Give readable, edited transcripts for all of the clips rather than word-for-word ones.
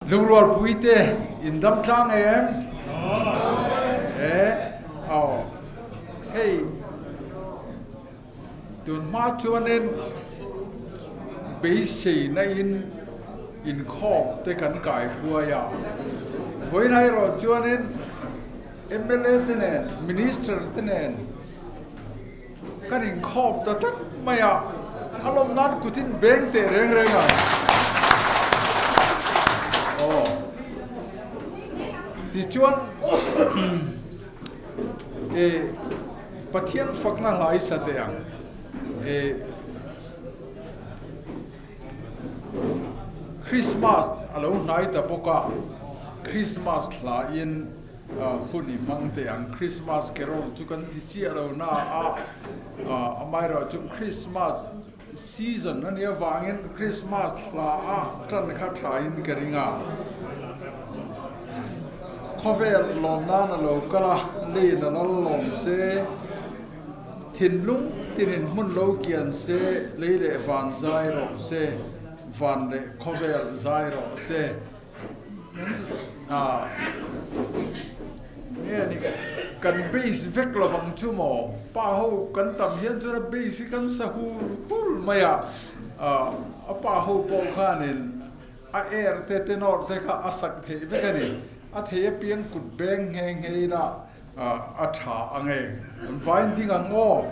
Lungrualpui te in dam tlang em? E aw hei tun hma chuanin beiseina in inkhawm te kan kai hruai a, vawiin erawh chuanin mla te nen minister te nen Kan inkhawm ta tlat mai a, a lawm nan kut in beng teh reng reng ang. Aw. Tichuan e Pathian fakna hla i sa teh ang. E Christmas a lo hnai ta bawk a, Christmas hla in hun i hmang teh ang. Christmas carol chu kan ti chiah lo na a, amaherawh chu Christmas season a nih avangin Christmas hla a tan kha tha in ka ring a. Khawvel lawm nan a lo kal a, leiin a lal lawm se. Thinlung tinin hmun lo kian se, lei leh van zai rawh se, van leh khawvel zai rawh se. Nge ni kan base vek lo vang chu maw? Pa ho kan tam hian chuan a base hi kan sa hul hul mai a, a pa ho pawh khanin a air te tenor te kha a sak theih vek a ni. A thei apiang kut beng nghe nghe ila A tha ang e. An vain ding ang aw.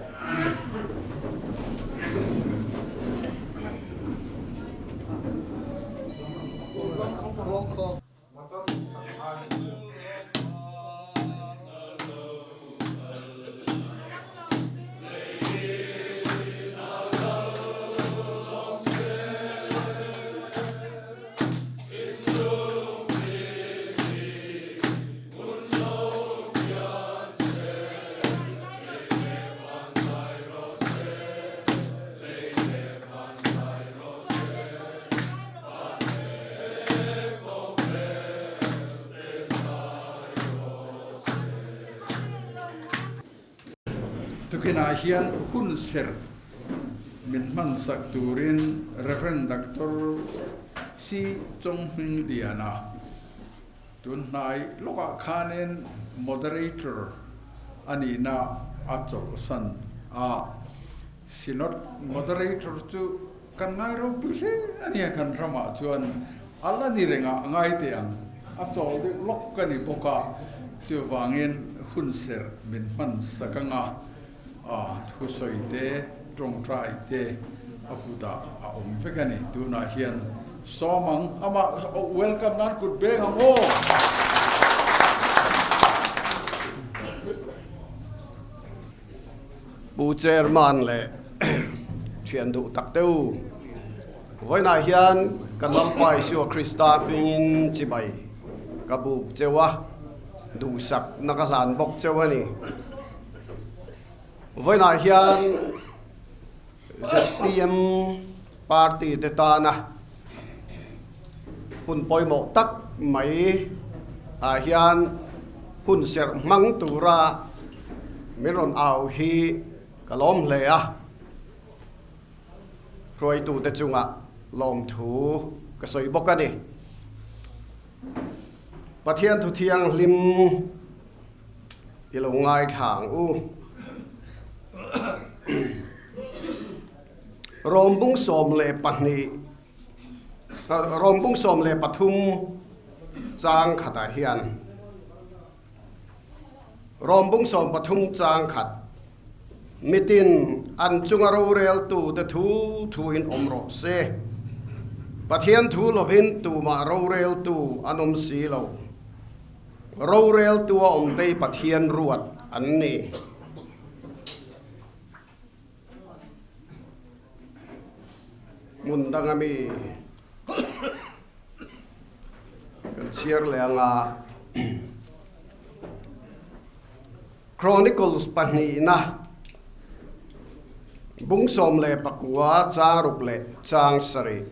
Tukinah hian hun serh min hmansak turin Rev. Doctor C. Chonghmingliana Tun hnai lawkah khanin Moderator a nihna a chawlhsan a, Synod Moderator chu kan ngai ropui hle a nia kan ramah chuan a la ni rengah ngai teh ang, a chawl deuh lawk ka ni bawk a, chuvangin hun serh min hman sak anga thusawi te, tawngtai te a kutah a awm vek a ni. Tunah hian sawm ang, amah welcome nan kut beng ang aw. Pu Chairman leh thian duh tak te u, vawiinah hian kan Lalpa Isua Krista hmingin chibai ka buk cheu a, duhsakna ka hlan bawk cheu a ni. Vawiinah hian zpm party te tana hun pawimawh tak mai ah hian hun serh hmang tura min rawn au hi ka lawm hle a, hruaitute chungah lawmthu ka sawi bawk a ni. Pathian thu thianghlim. I lo ngaithla ang u. Rawmbung 12, Rawmbung 13 chang khatah hian Rawmbung 13 chang khat mitin an chunga roreltute thu thuin awm rawh se. Pathian thu lovin tumah roreltu an awm si lo. Roreltu a awm tei Pathian ruat an ni. Hmun danga mi kan chhiar leh anga Chronicles pahnihna bung 19 chang ruk leh chang sarih.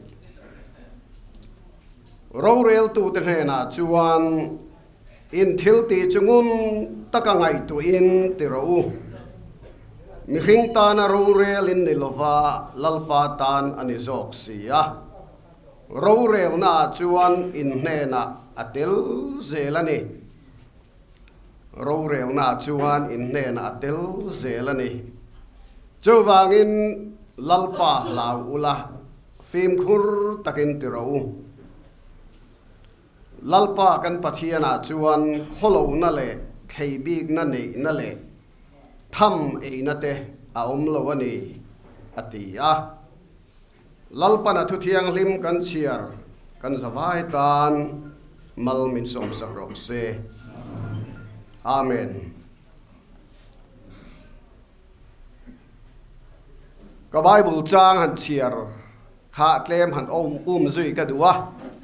Roreltute hnenah chuan in thil tih chu ngun taka ngaihtuahin ti rawh u. Mihring tana rorel in ni lova Lalpa tan a ni zawk si a. Rorelnaah chuan in hnenah a tel zel a ni. Rorelnaah chuan in hnenah a tel zel a ni. Chuvangin Lalpa hlau ula, fimkhur takin ti rawh u. Lalpa kan Pathianah chuan khawlohna leh thleibikna neihna leh tham eina te a awm lo a ni, a ti a. Lalpana thu thianghlim kan chhiar kan zavai tan mal min sawmsak rawh se. Amen. Ka Bible chang han chhiar kha tlem han awm um zui ka duh a,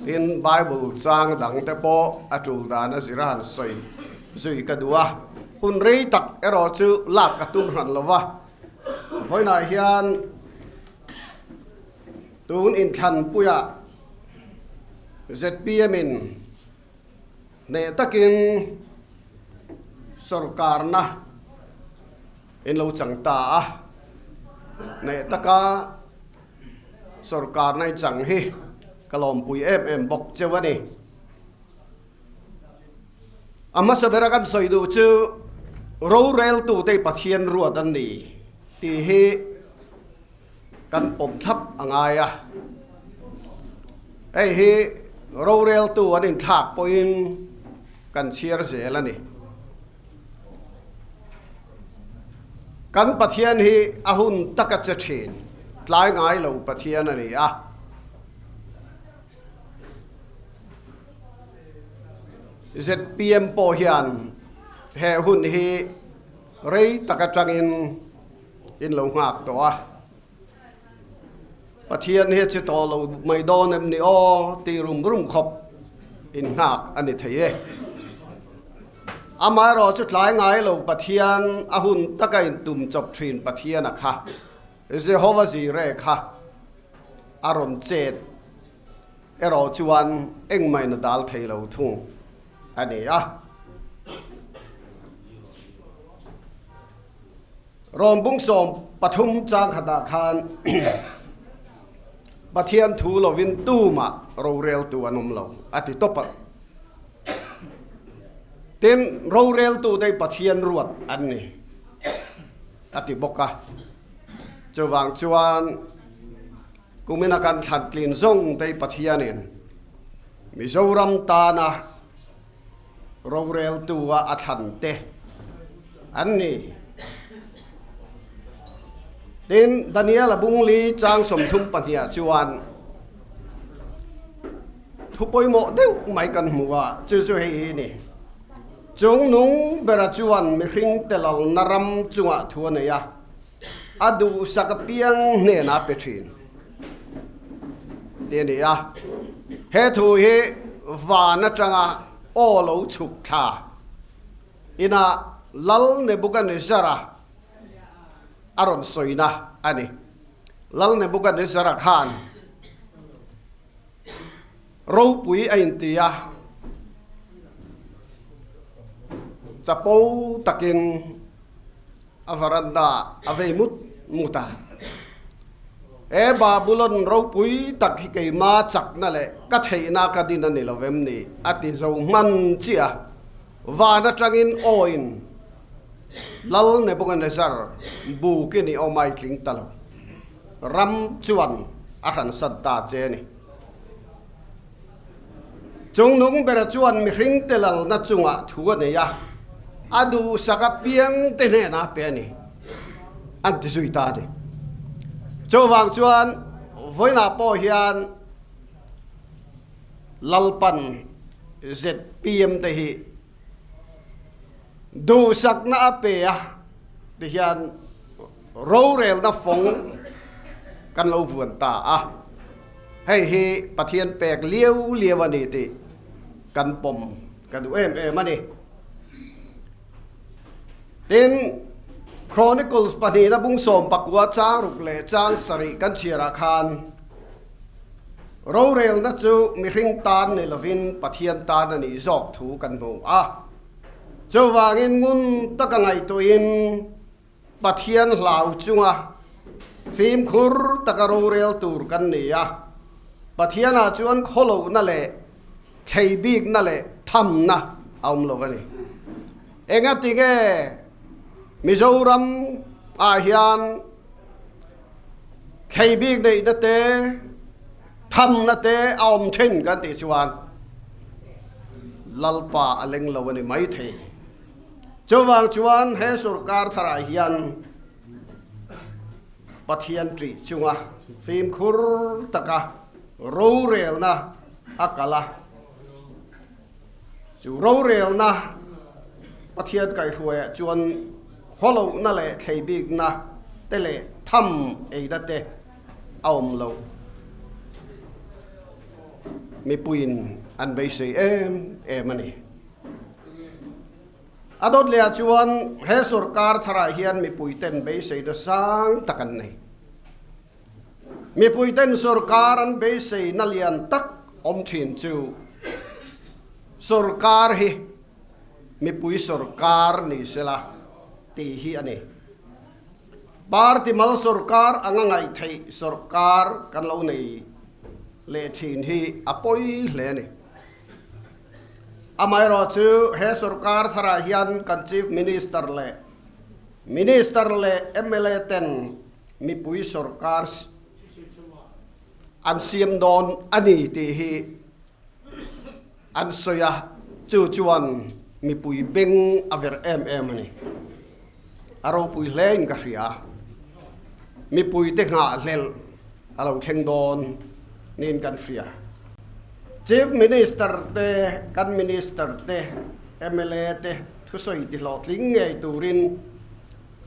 tin Bible chang dang te pawh a tul dan a zir a han sawi zui ka duh a, hun rei tak erawh chu lak ka tum hran lo va, vawiinah hian tun inthlanpuiah zpm in hneh takin sorkarna in lo chang ta a, hneh taka sorkarna i chang hi ka lawmpui em em bawk cheu a ni. A hmasa bera kan sawi duh chu roreltute Pathian ruat an ni tih hi kan pawm thlap a ngai a. Hei hi roreltu an inthlak pawhin kan chhiar zel a ni. Kan Pathian hi a hun taka che thin, tlai ngai lo Pathian a ni a. Zpm pawh hian he hun hi rei tak atangin in lo nghak tawh a, Pathian hi a che tawh lo mai dawn em ni aw tih rum rum khawp in nghak a ni thei e. Amaherawh chu tlai ngai lo Pathian a hun taka intum chawp thin Pathian a kha. Jehova Jireh kha a rawn chet erawh chuan engmah in a dal thei lo thung a ni a. Rawm bung 13 chang khatah khan Pathian thu lovin tumah roreltu an awm lo a ti tawp a. Tin, roreltute Pathian ruat an ni. A ti bawk a. Chuvang chuan kumina kan thlantlin zawng te Pathianin Mizoram tana roreltu a a thlan te an ni. Tin, Daniel a bungli chang 32 ah chuan thu pawimawh deuh mai kan hmu a, chu chu hei hi a ni. Chung nung bera chuan mihring te lalna ram chungah thu a nei a, a duhsak apiang hnenah a pe thin tih a ni a. He thu hi van atanga aw lo chhuk thla inah Lal Nebuchadnezzar-a a rawn sawina a ni. Lal Nebuchadnezzar-a khan Ropui a inti a, chapo takin a varanda a vei mut mut a. He Babulon ropui tak hi keima chakna leh ka theihna ka din a ni lo vem ni? a ti zo hman chiah a. Van atangin awin Lal Nebuchadnezzar bukin i awm a i tling ta lo. Ram chuan a hransan ta che a ni. Chungnung bera chuan mihringte lalna chungah thu a nei a, a duhsak apiangte hnenah a pe a ni, an ti zui ta a ni. Chuvang chuan vawiinah pawh hian Lalpan zpm te hi duhsakna a pe a tihian rorelna fawng kan lo vuan ta a. Hei hi Pathian pek liau liau a ni tih kan pawm ka duh em em a ni. Tin, Chronicles pahnihna bung 19 chang ruk leh chang sarih kan chhiarah khan rorelna chu mihring tan ni lovin Pathian tan a nih zawk thu kan hmu a. Chuvangin ngun taka ngaihtuahin Pathian hlau chunga fimkhur taka rorel tur kan ni a. Pathianah chuan khawlohna leh thlei bikna leh thamna a awm lo a ni. Engatinge Mizoram ah hian thlei bik neihna te, thamna te a awm thin kan tih chuan Lalpa a leng lo a ni maithei. Chuvang chuan he sorkar tharah hian Pathian ṭih chunga fimkhur taka rorelna a kal a, chu rorelna Pathian kaihhruaiah chuan khawlohna leh thleibikna te leh tham eina te a awm lo. Mipuiin an beisei em em a ni. A dawt lehah chuan he sorkar tharah hian mipuiten beiseina sang tak an nei. Mipuiten sorkar an beiseina lian tak awm thin chu sorkar hi mipui sorkar ni sela tih hi a ni. Party mal sorkar anga ngaihtheih sorkar kan lo nei leh thin hi a pawi hle a ni. Amaherawhchu he sorkar tharah hian kan Chief Minister leh Minister leh mla ten mipui sorkar an siam dawn a ni tih hi an sawi a, chu chuan mipui beng a verh em em a ni. A ropui hlein ka hria. Mipuite nghahhlelh a lo thleng dawn niin kan hria. Chief Minister te, kan Minister te, mla te thusawi ti hlawhtling ngei turin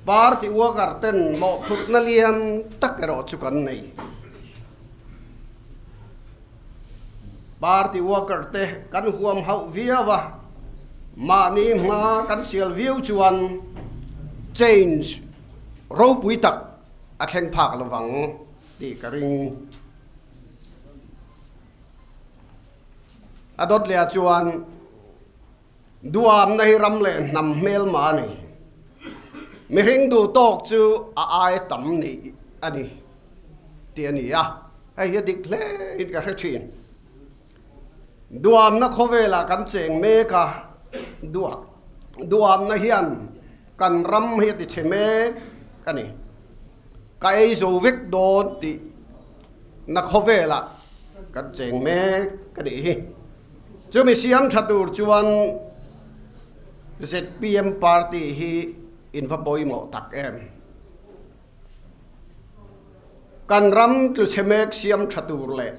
party worker ten mawhphurhna lian tak erawh chu kan nei. Party worker te kan huam hauh viau a, mahni hma kan sial viau chuan change ropui tak a thleng phak lovang tih ka ring. A dawt leh ah chuan duamna hi ram leh hnam hmelma a ni. Mihring duh tawk chu a ai tam nih a ni tih a ni a, hei hi a dik hle in ka hre thin. Duamna khawvelah kan cheng mek a, duamna hian kan ram hi a ti chhe mek a ni. Ka ei zo vek dawn tih na khawvelah kan cheng mek a nih hi. Chumi siam tha tur chuan zpm party hi in va pawimawh tak em. Kan ram tlu chhe mek siam tha tur leh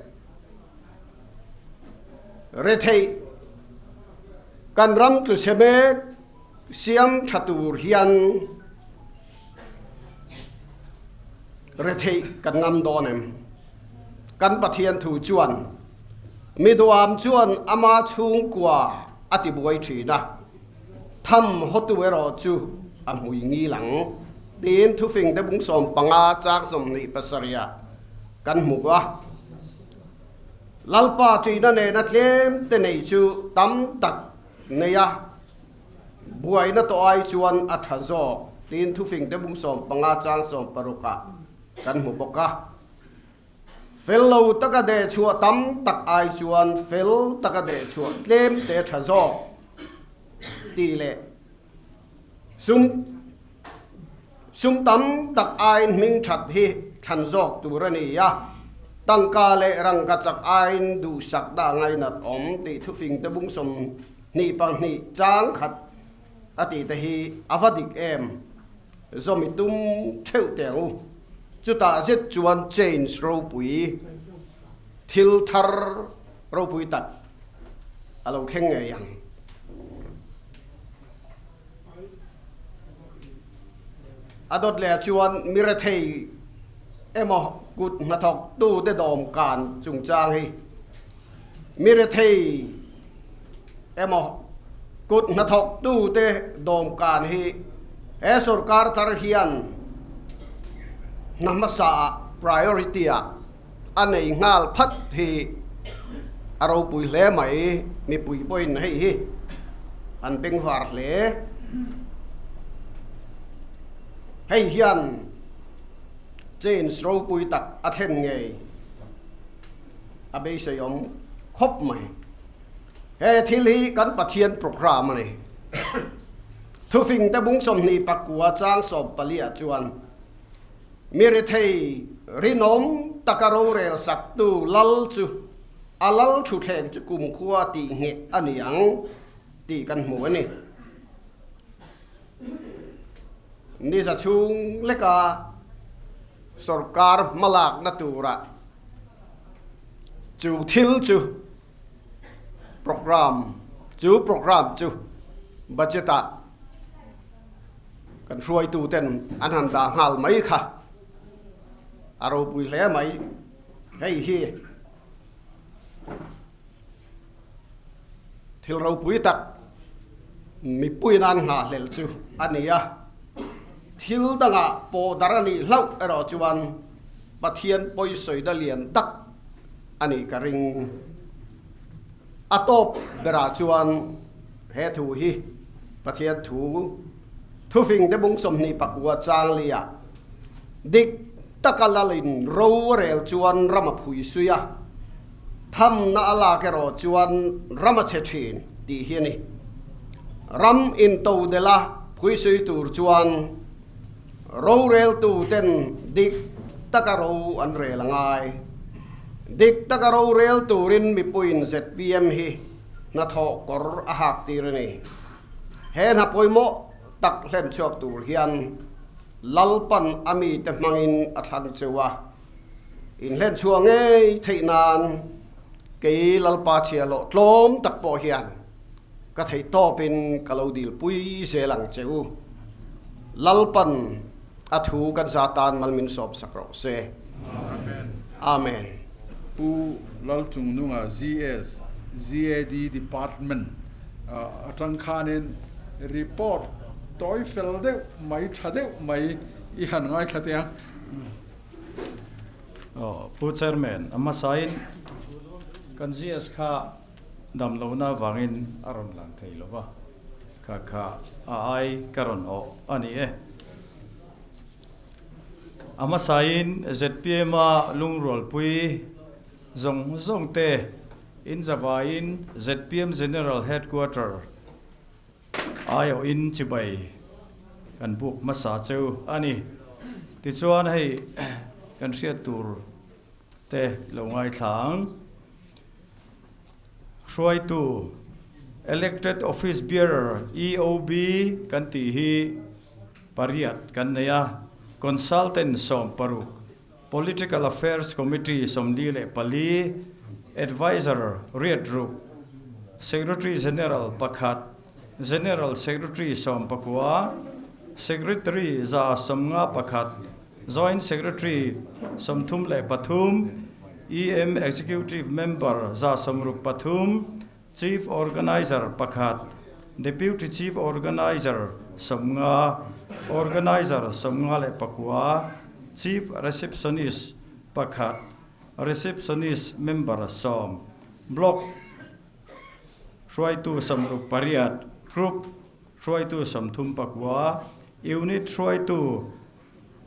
retheih kan ram tlu chhe mek siam tha tur hian Retheih kan ngam dawn em? Kan Pathian thu chuan mi duam chuan ama chhungkua a ti buai thin a, tham hawtu erawh chu a hmui ngil ang tiin thufing te bung 15 chak 27 ah kan hmu a. Lalpa ṭihna nena tlem te nei chu tam tak nei a. Buaina tawh ai chuan a tha zawk tiin thufing te bung 15 chang 16 ah kan hmu bawk a. Fel lo taka deh chhuah tam tak ai chuan fel taka deh chhuah tlem te tha zawk tih leh sum sum tam tak aiin hming that hi thlan zawk tur a ni a. Tangka leh rangka chak aiin duhsak dah ngainat awm tih thufing te bung sawm 2 chang khat a tih te hi a va dik em? Zawmi tum theuh teh ang u. Chutah zet chuan change ropui, thil thar ropui tak a lo thleng ngei ang. A dawt leh chuan mi rethei emaw kut hnathawktute dawmkan chungchang hi Mi rethei emaw kut hnathawktute dawmkan hi he sorkar thar hian hna hmasaah priority ah a nei nghal phat hi a ropui hle mai. Mipui pawhin hei hi an bengvar hle. Hei hian change ropui tak a thlen ngei. A beisei awm khawp mai. He thil hi kan Pathian program a ni. Thufing te bung 24 chang 14 ah chuan mi rethei rinawm taka rorel saktu lal chu a lal thuthleng chu kumkhua tih ngheh a ni ang tih kan hmu a ni. Ni za chhung leka sorkar hmalakna turah chu thil chu program chu program chu budget ah kan hruaitu ten an han dah nghal mai kha a ropui hle mai hei hi thil ropui tak mipui nan nghahhlelh chu a ni a thil dangah pawh dar a nih hlauh erawh chuan Pathian pawisawi da lian tak a nih ka ring. A tawp berah chuan he thu hi Pathian thu thufing te bung 29 chang liah dik taka lalin ro a rel chuan ram a phui sui a, thamna a lak erawh chuan ram a chhe thin tih hi a ni. Ram intodela phui sui tur chuan Roreltu ten dik taka ro an rel a ngai. Dik taka rorel turin mipuiin zpm hi hnathawh kawr a hak tir a ni. He hna pawimawh tak hlen chhuak tur hian Lalpan a mite hmangin a thlang cheu a. Inhlen chhuah ngei theih nan kei Lalpa chhiahhlawh tlawm tak pawh hian Ka theih tawpin ka lo dilpui zel ang che u. Lalpan a thu kan za tan mal min sawp sak rawh se. Amen. Amen. Pu Lalchungnunga GS, GAD Department atang khanin report tawi fel deuh mai tha deuh mai i han ngaithla teh ang. Pu Chairman, a hmasain kan GS kha Dam lohna avangin a rawn lang thei lo va, kha kha a ai ka rawn awh a ni e. A hmasain ZPM-a lungrualpui zawng zawng te in zavaiin ZPM General Headquarter aiawhin chibai kan buk hmasa cheu a ni. Tichuan hei kan hriat tur te lo ngaithla ang. Hruaitu, Elected Office Bearer, EOB, kan tih hi pariat kan nei a, Consultant 16, Political Affairs Committee 44, Adviser 8, Secretary General pakhat, General Secretary 19, Secretary 151, Joint Secretary 33, EM Executive Member 163, Chief Organiser pakhat, Deputy Chief Organiser 50, Organiser 59, Chief Receptionist pakhat, Receptionist Member sawm, Block hruaitu 68, Group hruaitu 39, Unit hruaitu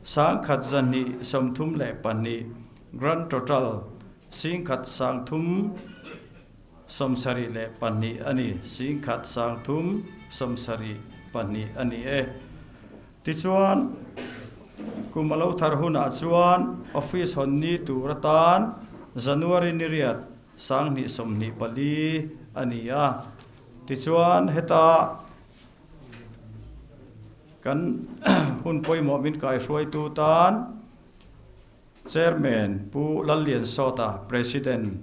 1232, Grand total 1372 a ni, 1372 a ni e. Tichuan, kum a lo thar hunah chuan office hawn ni tur atan January ni riat 2024 a ni a. Tichuan, heta Kan hun pawimawh min kaihruaitu tan Chairman Pu Lallian Sawta, President,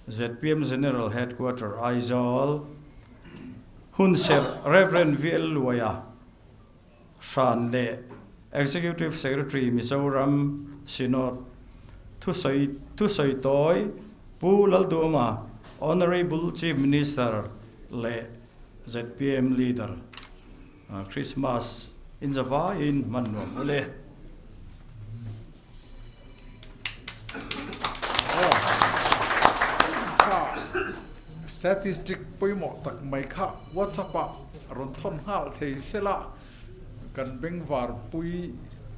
zpm General Headquarter, Aizawl, Hunserh Rev. VL Luaia hran leh Executive Secretary Mizoram Synod thusawi thusawi tawi Pu Lalduama, Honourable Chief Minister leh Zpm Leader Christmas in zavaiin hman nuam u le. Kha statistic pawimawh tak mai kha WhatsApp ah rawn thawn nghal thei sela kan bengvar pui.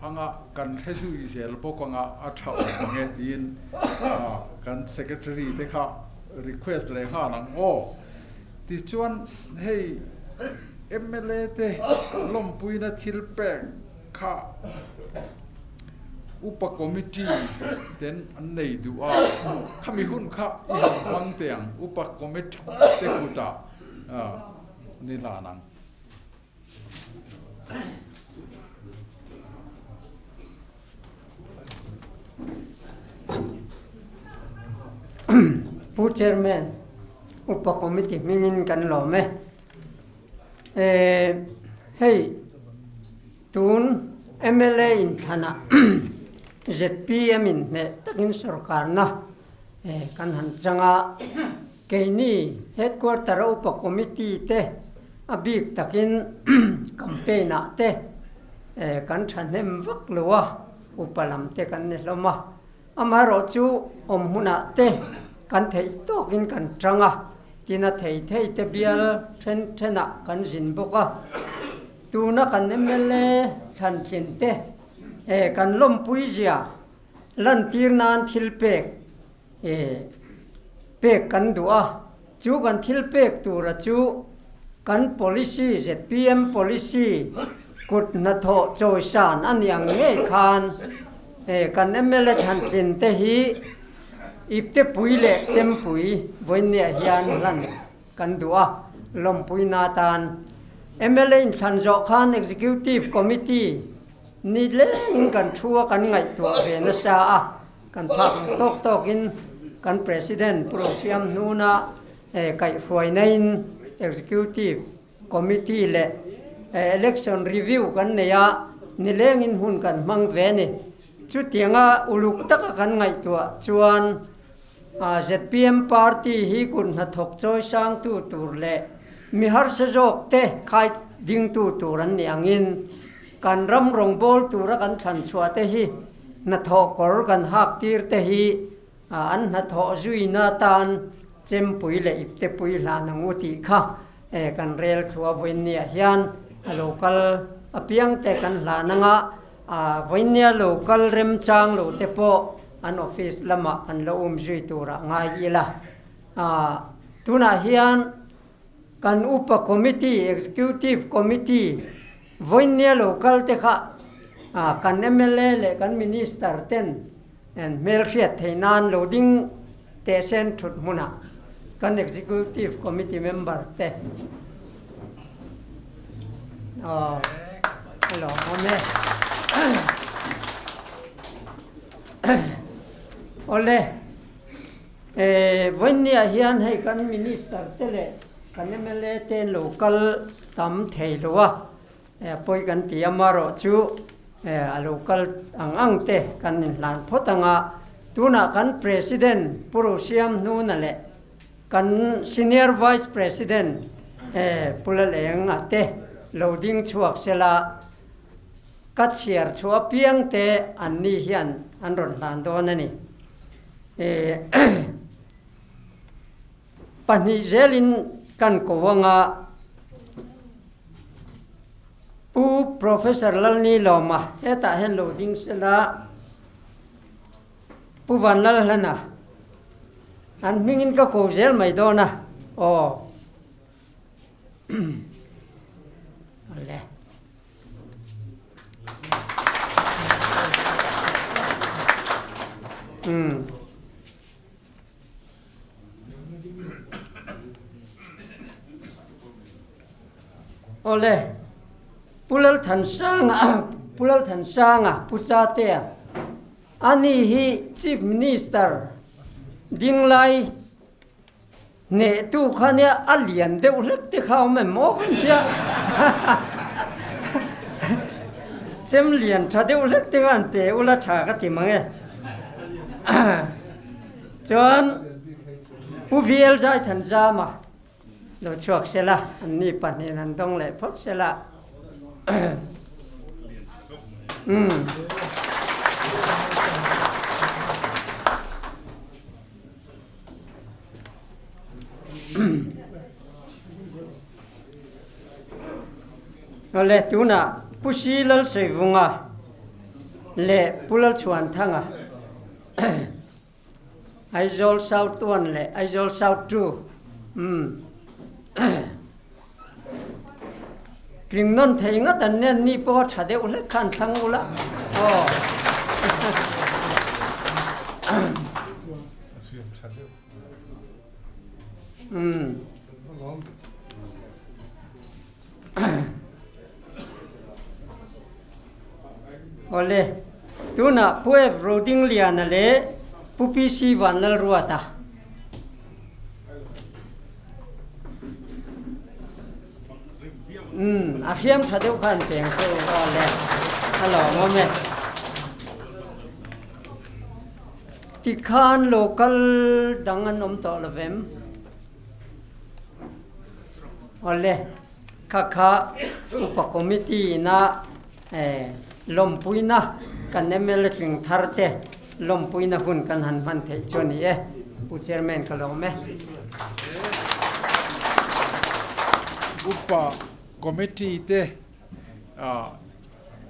anga kan hre zui zel bawk anga a tha awm ang e tiin kan secretary te kha request leh nghal ang aw. Tichuan hei mla te lawmpuina thil pek kha upa committee ten an nei duh a, khami hun kha i han hmang teh ang upa committee te kutah ni hlan ang. Pu Chairman, Upa Committee hmingin kan lawm e. Hei tun mla inthlanah zpm in hneh takin sorkarna kan han chang a. Keini Headquarter a Upa Committee te a bik takin campaign ah te kan thahnem vak lo a, upa lam te kan ni hlawm a. Amaherawh chu awm hmunah te kan theih tawkin kan tang a, tin a thei thei te bial then thenah kan zin bawk a. Tuna kan mla thlantlin te kan lawmpui zia lantir nan thil pek pek kan duh a, chu kan thil pek tura chu kan policy, zpm policy kut hnathawh chawisan a ni ang ngei khan kan mla thlantlin te hi iptepui leh chempui vawinia hian hlan kan duh a, lawmpui na atan mla inthlan zawh khan executive committee ni lengin kan thu a kan ngaihtuah ve nasa a. Kan phak ang tawk tawkin kan President Pu Rosiam hnuna kaihhruainain Executive Committee leh Election Review kan nei a, nilengin hun kan hmang ve a ni. Chutianga uluk taka kan ngaihtuah chuan zpm party hi kut hnathawk chawi sangtu tur leh mi harsa zawk te khai dingtu tur an nih angin kan ram rawngbâwl tura kan thlan chhuah te hi hnathawh kawr kan hak tir te hi an hnathawh zuina atan chempui leh iptepui hlan ang u tih kha kan rel thua vawiinniah hian a lo kal apiang te kan hlan anga vawiinnia lo kal remchang lo te pawh an office lamah kan lo um zui turah ngai ila. Tunah hian Kan upa committee, executive committee, vawinia lo kal te kha kan mla leh kan minister ten hmelhriat theih nan lo ding teh sen thut hmunah kan executive committee member te a lawmawm e. Awle. Vawinia hian hei kan minister te leh kan mla te an lo kal tam thei lo a, pawi kan ti a, amaherawh chu a lo kal ang ang te kan inhlan phawt ang a, tunah kan president Pu Rosiam Hnuna leh kan senior vice president Pu Laleng a te lo ding chhuak sela ka chhiar chhuah apiang te anni hian an rawn hlan dawn a ni. Pahnih zelin kan ko anga Pu Professor Lalni Lawma hetah hian lo ding sela Pu Vanlalhlana an hmingin ka ko zel mai dawn a aw. Awle. Umm. Awle, Pu Lalthansanga, Pu Lalthansanga, Pu Chatea, ani hi Chief Minister dinglai Hnehtu kha nia a lian deuh hlek te kha awm em aw kan tia. Chem lian tha deuh hlek te kha an pe ula tha ka ti mang e. Chuan Pu VL Zaithanzama lo chhuak sela an ni pahnihin an dawng leh phawt sela. Umm. Awle tunah Pu Si Lalsawivunga leh Pu Lalchhuanthanga, Aizawl South One leh Aizawl South Two, umm tling nawn thei ngat an nen ni pawh a tha deuh hlek kha an thlang ula aw. Umm. Awle, tunah Pu Ev Rodingliana leh Pu PC Vanlalruata. Umm, a hriam tha deuh khan peng che u. Awle, a lawmawm e. Tikhan local dang an awm tawh lovem? Awle, kha kha Upa Committee ina lawmpuina kan mla tling thar te lawmpuina hun kan han hman theih chu a ni e. Pu Chairman ka lawm e. Upa Committee te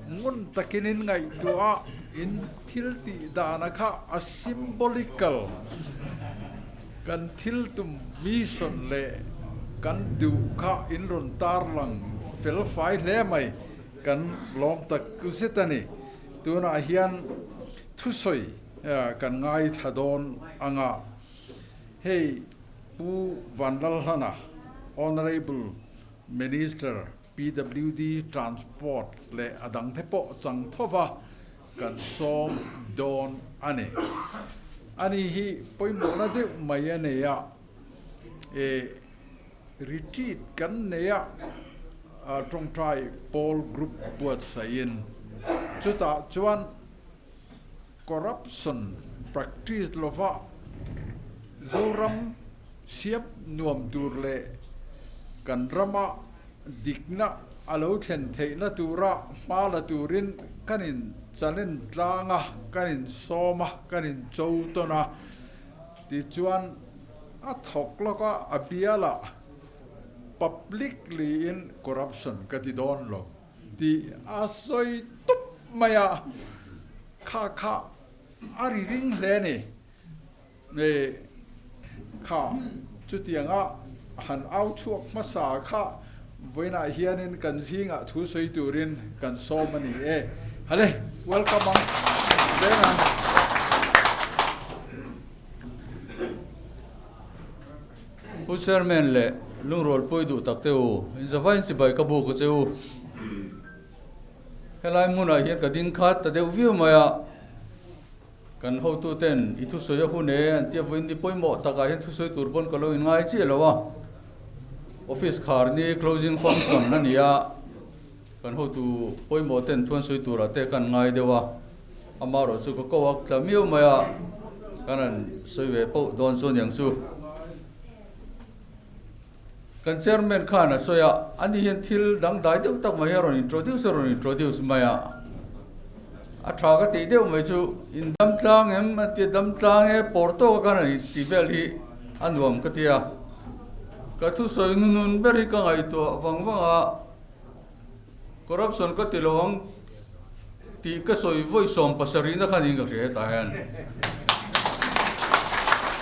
ngun takin in ngaihtuah a, in thil tih dana kha a symbolical, kan thil tum mission leh kan duh kha in rawn tarlang fel fai hle mai, kan lawm tak zet a ni. Tunah hian thusawi kan ngaithla dawn anga hei Pu Vanlalhlana, Honourable Minister, PWD Transport leh a dangte pawh chang tho va kan sawm dawn a ni. Ani hi pawimawhna deuh mai a nei a, e retreat kan nei a, tawngtai pawl group buatsaihin chutah chuan corruption practice lova Zoram siam nuam tur leh kan rama dikna a lo thlen theihna tura hma la turin kan in challenge tlang a, kan in sawm a, kan in cho tawn a. Tichuan a thawk lawk a, a bialah publicly in corruption ka ti dawn lo tih a sawi tup mai a, kha kha a ri ring hle a ni. Nge kha chutianga han au chhuak hmasa kha vawiinah hianin kan zingah thu sawi turin kan sawm a ni e. Hale, welcome ang. Reng ang. Pu Chairman leh lungrual pui duh tak te u, inzavain chibai ka buk a che u. Helai hmunah hian ka ding khat ta deuh viau mai a. Kan hotuten i thusawi a hun e an tia vawiin ni pawimawh takah hian thusawi tur pawn ka lo inngai chiah lo a. Office khar ni closing function a ni a, kan hotu pawimawh ten thuan sawi turah te kan ngai deuh a. Amaherawh chu ka ko a tla miau mai a, kan han sawi ve poh dawn chu aniang chu. Kan chairman khan a sawi a, ani hian thil dangdai deuh tak mai hi a rawn introduce a rawn introduce mai a, a tha ka tih deuh mai chu in dam tlang em a tia dam tlang e pawr tawk a khan a inti vel hi a nuam ka ti a, ka thusawi nunun ber hi ka ngaihtuah vang vang a, corruption ka ti lo ang tih ka sawi vawi 70 na khan in ka hria hetah hian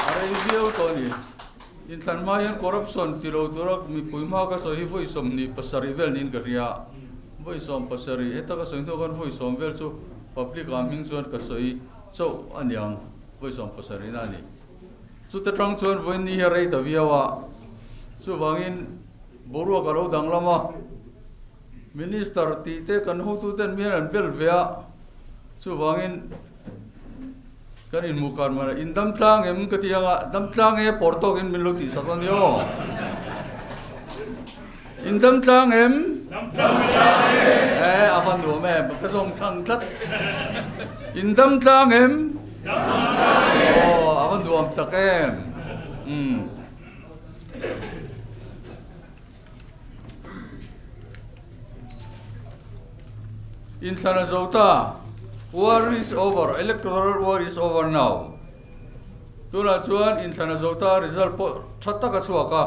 a rei viau tawh a ni. Inthlan hma hian corruption ti lo tura mipui hma ka sawi hi vawi 27 vel niin ka hria. Vawi 70, heta ka sawi hnu khan vawi sawm vel chu public ah hming chuan ka sawi chauh a niang, vawi 70 na a ni. Chuta tang chuan vawiin ni hi a rei ta viau a, chuvangin boruak a lo danglam a, Minister tih te kan hotuten mi hian an bel ve a, chuvangin, Kan inhmuh kar mai in dam tlang em ka ti anga dam tlang e pawr tawk in min lo tih sak a ni aw. In dam tlang em? Dam tlang e. E a va nuam em ka zawng chhang tlat. In dam tlang em? Dam tlang e. Aw a va nuam tak em. Um. Inthlan a zo ta, War is over, electoral war is over now. Tunah chuan inthlan a zo ta, result pawh tha tak a chhuak a.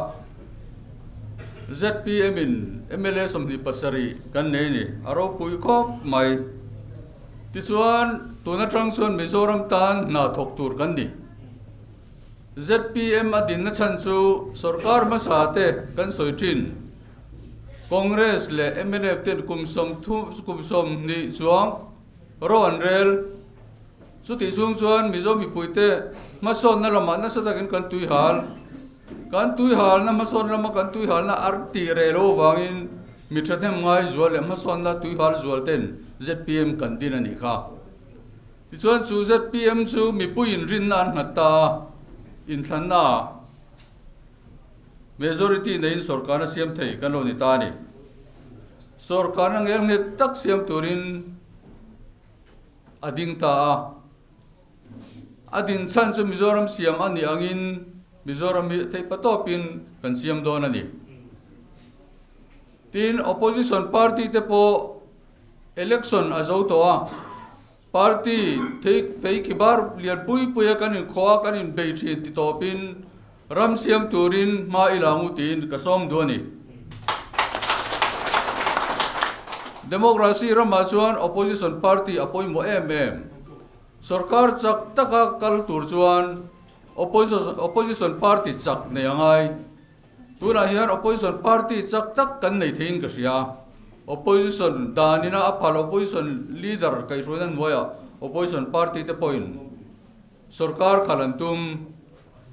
ZPM in mla 27 kan nei a ni, a ropui khawp mai. Tichuan, tun atang chuan Mizoram tan hna thawk tur kan ni. Zpm a dinna chhan chu sorkar hmasa te kan sawi thin. Congress leh mnf ten kum sawmthum kum sawmhnih chuang ro an rel. Chutih chhung chuan Mizo mipuite hmasawnna lamah nasa takin kan tuihal. Kan tuihalna hmasawn lama kan tuihalna a tih reh loh avangin mi thahnem ngai zual leh hmasawnna tuihal zual ten zpm kan din a nih kha. Tichuan chu zpm chu mipuiin rinna an nghat ta a, inthlanna ah majority neiin sawrkarna siam thei kan lo ni ta a ni. Sawrkarna ngel nghet tak siam turin a ding ta a. A din chhan chu Mizoram siam a nih angin Mizoram hi theih patawpin kan siam dawn a ni. Tin, opposition party te pawh election a zo tawh a, party thei fei ki bar lian pui pui a kan inkhawh a, kan inbei thin ti tawpin ram siam turin hma i la ngu tiin ka sawm duh a ni. Democracy ramah chuan opposition party a pawimawh em em. Sorkar chak taka kal tur chuan opposition party chak nei a ngai. Tunah hian opposition party chak tak kan nei theiin ka hria. Opposition danina a phal opposition leader kaihhruaina hnuaiah opposition party te pawhin sorkar khalh an tum.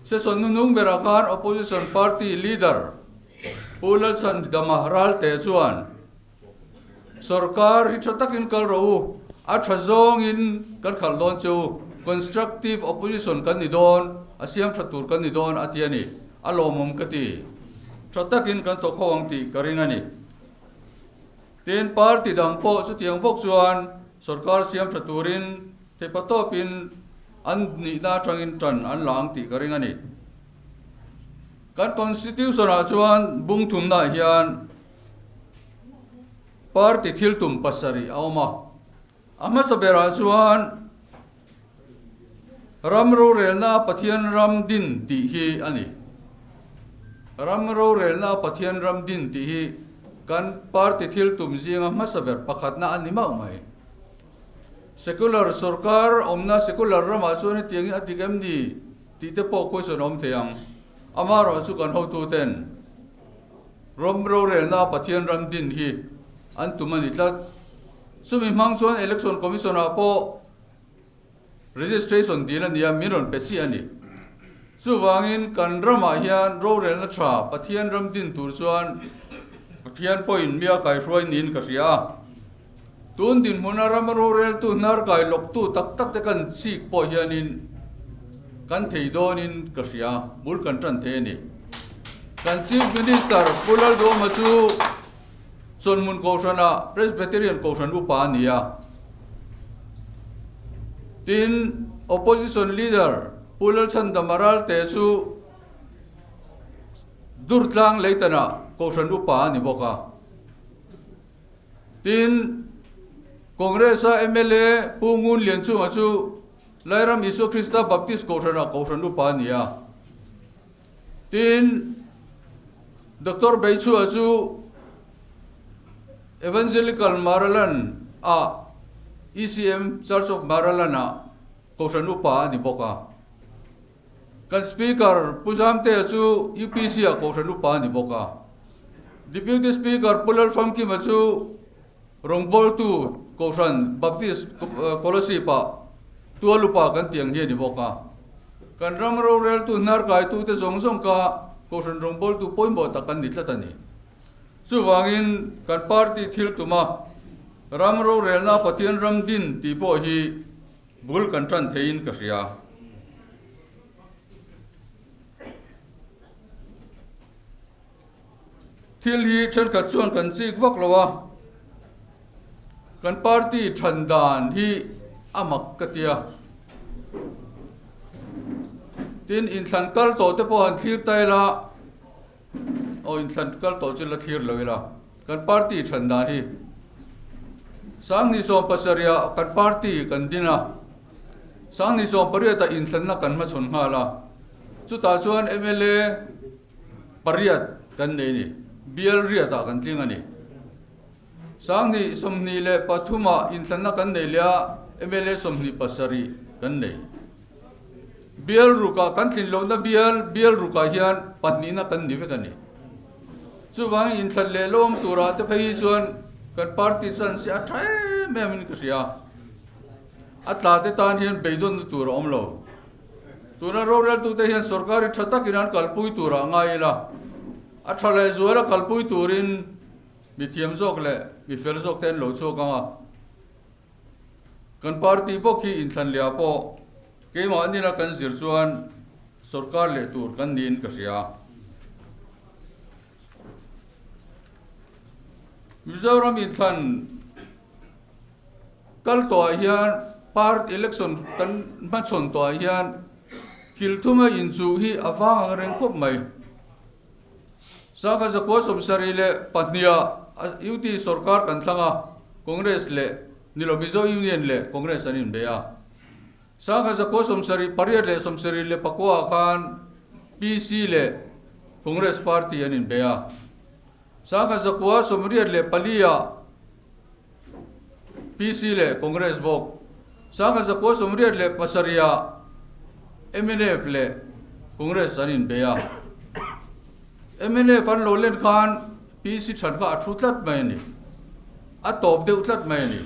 Session hnuhnung berah khan opposition party leader Pu Lalchhandama Ralte chuan, Sorkar hi tha takin kal rawh u, a tha zawngin kan khalh dawn che u, constructive opposition kan ni dawn, a siam tha tur kan ni dawn a ti a ni, a lawmawm ka ti. Tha takin kan thawk ho ang tih ka ring a ni. Tin, party dang pawh chutiang bawk chuan sorkar siam tha turin theihpa tawpin an nihna atangin tan an la ang tih ka ring a ni. Kan constitution-ah chuan bung thumnaah hian, Party thil tum pasarih a awm a, a hmasa berah chuan ram rorelna Pathian ram din tih hi a ni. Ram rorelna Pathian ram din tih hi kan party thil tum zinga hmasa ber pakhatna a ni mauh mai. Secular sorkar awmna secular ramah chuan hetiangin a dik em ni tih te pawh question a awm thei ang. Amaherawhchu kan hotuten Ram rorelna Pathian ram din hi an tum a ni tlat. Chumi hmang chuan Election Commission ah pawh registration dil a nia min rawn pe chiah a ni. Chuvangin kan ramah hian rorelna tha Pathian ram din tur chuan Pathian pawhin mi a kaihruai niin ka hria a. Tun dinhmuna rama roreltu hnar kai lawktu tak tak te kan chik pawh hianin kan thei dawnin ka hria, bul kan tan thei a ni. Kan Chief Minister Pu Lalduhawma chu Chawnhmun Kohhrana Presbyterian Kohhran upa a ni a. Tin, Opposition Leader Pu Lalchhandama Ralte chu Durtlang Leitanah Kohhran upa a ni bawk a. Tin, Congress-a mla Pu Ngun Lianchunga chu Lairam Isua Krista Baptist Kohhranah Kohhran upa a ni a. Tin, Doctor Beichhua chu Evangelical Maraland ah ECM Church of Maraland ah Kohhran upa a ni bawk a. Kan Speaker Pu Zamtea chu UPC ah Kohhran upa a ni bawk a. Deputy Speaker Pu Lalfamkima chu rawngbawltu Kohhran Baptist Kolosip ah tual upa kan tih ang hi a ni bawk a. Kan ram roreltu hnarkaitute zawng zawng kha Kohhran rawngbawltu pawimawh tak an ni tlat a ni. Chuvangin kan party thil tuma ram rorelna Pathian ram din tih pawh hi Bul kan tan theiin ka hria. Thil hi thenkhat chuan kan chik vak lo a, kan party than dan hi a mak ka tia. Tin, inthlan kal tawh te pawh han thlir ta ila, aw inthlan kal tawh chu la thlir lo ila, kan party than dan hi 2017 ah kan party kan din a, 2018 ah inthlanna kan hmachhawn nghal a, chutah chuan mla pariat kan nei a ni, bial riat ah kan tling a ni. 2023 ah inthlanna kan nei leh a. mla 27 kan nei. Bial rukah kan tlin lohna bial, bial rukah hian pahnihna kan ni vek a ni. Chuvangin inthlan leh lo awm turah te phei hi chuan kan party chance hi a tha em em in ka hria. A tla te tan hian beidawnna tur a awm lo. Tuna roreltute hian sorkar hi tha takin an kalpui turah ngai ila, a tha leh zuala kalpui turin mi thiam zawk leh mi fel zawk te an lo chhuak ang a. Kan party bawk hi inthlan leh ah pawh keimah nila kan zir chuan sorkar leh tur kan niin ka hria. Mizoram inthlan kal tawhah hian part election kan hmachhawn tawhah hian thil thuma inchuh hi a vang ang reng khawp mai. Sangha zakua 72 UT sorkar kan thlang a, Congress leh nilo Mizo Union leh Congress an inbei a. Sangha zakua 78 leh 79 ah khan PC leh Congress party an inbei a. Sangha 184 ah PC leh Congress bawk. 1987 ah mnf leh Congress an inbei a. Mnf an lo len khan PC than kha a thu tlat mai a ni. A tawp deuh tlat mai a ni.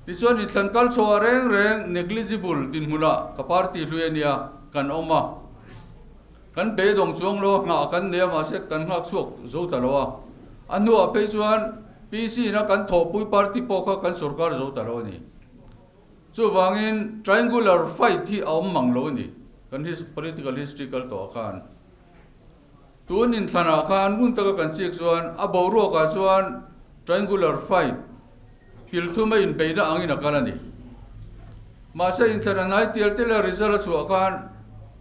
Tichuan inthlan kal chhuah reng reng negligible dinhmunah ka party hlui a nia kan awm a. Kan beidawng chuang lo a, nghah kan nei a mahse kan nghak chhuak zo ta lo a. A hnuah phei chuan PC in a kan thawhpui party pawh kha kan sorkar zo ta lo a ni. Chuvangin triangular fight hi a awm mang lo a ni kan political history kal tawh ah khan. Tun inthlanah khan ngun taka kan chik chuan a boruakah chuan triangular fight kil thum a inbeihna angin a kal a ni. Mahse inthlan a hnai tial tial a result a chhuah khan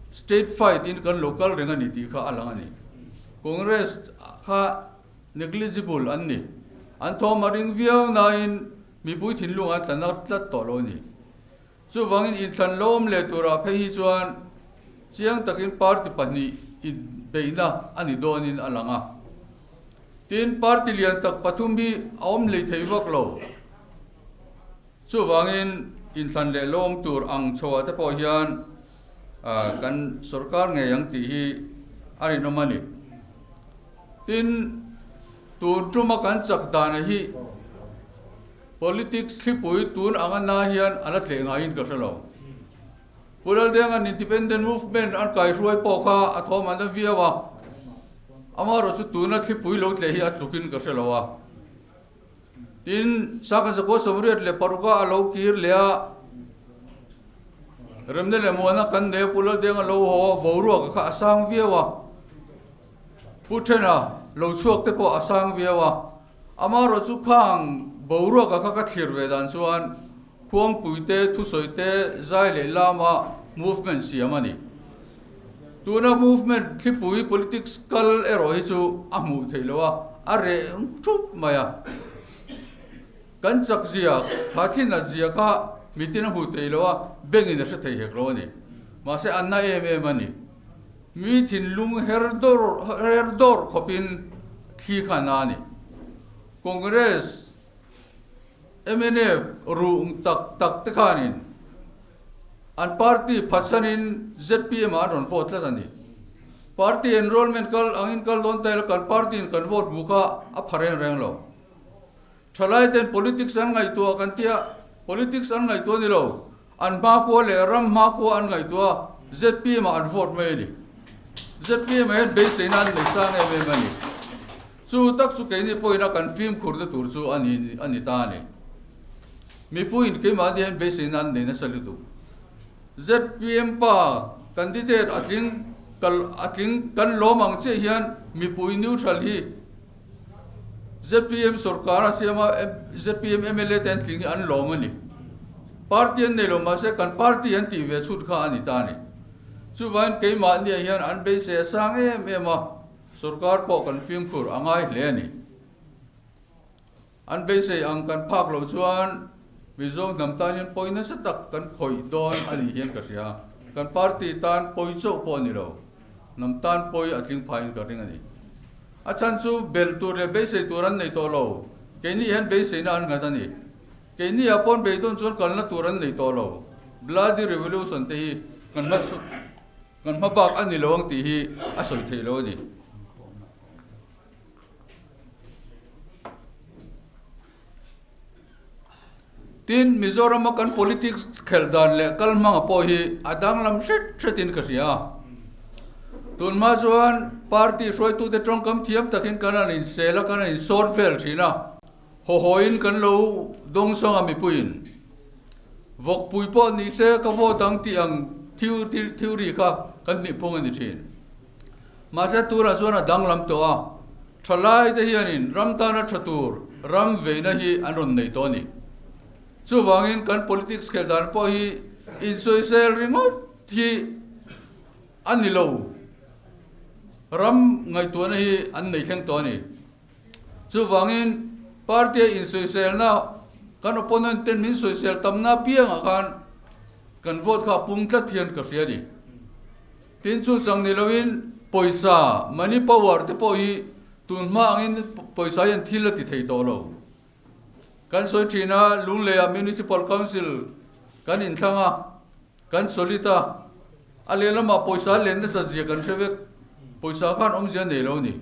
state fight in kan lo kal reng a ni tih kha a lang a ni. Congress kha negligible an ni. An thawm a ring viau nain mipui thinlung an tla nat tlat tawh lo a ni. Chuvangin inthlan lo awm leh turah phei hi chuan chiang takin party pahnih inbeihna a ni dawnin a lang a. Tin, party lian tak pathum hi a awm hlei thei vak lo. Chuvangin inthlan leh lo awm tur ang chhoah te pawh hian kan sorkar ngei ang tih hi a rinawm a ni. Tin, tun tuma kan chak dana hi Politics thlipui tun anga na hian a la tleh ngaiin ka hre lo. Pu Laldenga'n Independent Movement an kaihruai pawh kha a thawm an la viau a, amaherawh chu tuna thlipui lo tleh hi a tlukin ka hre lo a. Tin, Sangha Zakua 86 a lo kir leh a, Remna leh Muana kan nei a, Pu Laldenga lo haw boruak kha a sang viau a, Pu Thena lo chhuak te pawh a sang viau a, Amaherawh chu khang boruaka kha ka thlir ve dan chuan khuangpui te, thusawi te, zai leh lama movement siam a ni. Tuna movement thlipui politics kal erawh hi chu a hmuh theih loh a, a reh thup mai a. Kan chak zia, kha thil nat zia kha mitin a hmuh theih loh a, bengin a hre thei hek lo a ni. Mahse a na em em a ni. Mi thinlung her dawr her dawr khawpin thli kha na a ni. Congress, mnf ruh tak tak te khanin an party phatsanin zpm ah an rawn vote tlat a ni. Party enrollment kal angin kal dawn ta ila kan party in kan vote bu kha a pha reng reng lo. Thalai ten politics an ngaihtuah kan tia, politics an ngaihtuah ni lo, an hmakhua leh ram hmakhua an ngaihtuah a, zpm ah an vote mai a ni. Zpm ah hian beiseina an nei sang em em a ni. Chu tak chu keini pawhin a kan fimkhur te tur chu a ni a ni ta a ni. Mipuiin keimahni hian beiseina an nei nasa lutuk. Zpm pa candidate a tling kal a tling kan lawm ang chiah hian mipui neutral hi Zpm sorkar a siam a, zpm mla te an tling hi an lawm a ni. Party an nei lo mahse kan party an tih ve chhut kha a ni ta a ni. Chuvangin keimahniah hian an beisei a sang em em a, sorkar pawh kan fimkhur a ngai hle a ni. An beisei ang kan phak loh chuan Mizo hnam tan hian pawi nasa tak kan khawih dawn a nih hian ka hria. Kan party tan pawi chauh pawh a ni lo, hnam tan pawi a tling phahin ka ring a ni. A chhan chu belh tur leh beisei tur an nei tawh lo, keini hian beiseina an nghat a ni. Keini ah pawn beidawn chuan kalna tur an nei tawh lo. Bloody revolution te hi kan hma kan hma bak a ni lo ang tih hi a sawi theih lo a ni. Tin, Mizorama kan politics khelh dan leh kal hmanga pawh hi a danglam hret hretin ka hria a. Tunhma chuan party hruaitute tawngkam thiam takin kan han insel a, kan han insawt vel thin a. Hawhawin kan lo dawngsawng a mipuiin. Vawkpui pawh ni se ka vote ang tih ang theory kha kan hnihphung a ni thin. Mahse tunah chuan a danglam tawh a, thalai te hianin ram tana tha tur ram veina hi an rawn nei tawh a ni. Chuvangin kan politics khelh dan pawh hi insawisel ringawt hi a ni lo, ram ngaihtuahna hi an nei thleng tawh a ni. Chuvangin party a insawiselna kan opponent ten min sawisel tamna apiangah khan kan vote kha a pung tlat hian ka hria a ni. Tin chu chang ni loin pawisa, money power, te pawh hi tun hma angin pawisa hian thil a ti thei tawh lo. Kan sawi thin a, Lungleiah Municipal Council kan inthlang a, kan solid a, a lehlamah pawisa len nasa zia kan hre vek, pawisa khan awmzia nei lo a ni.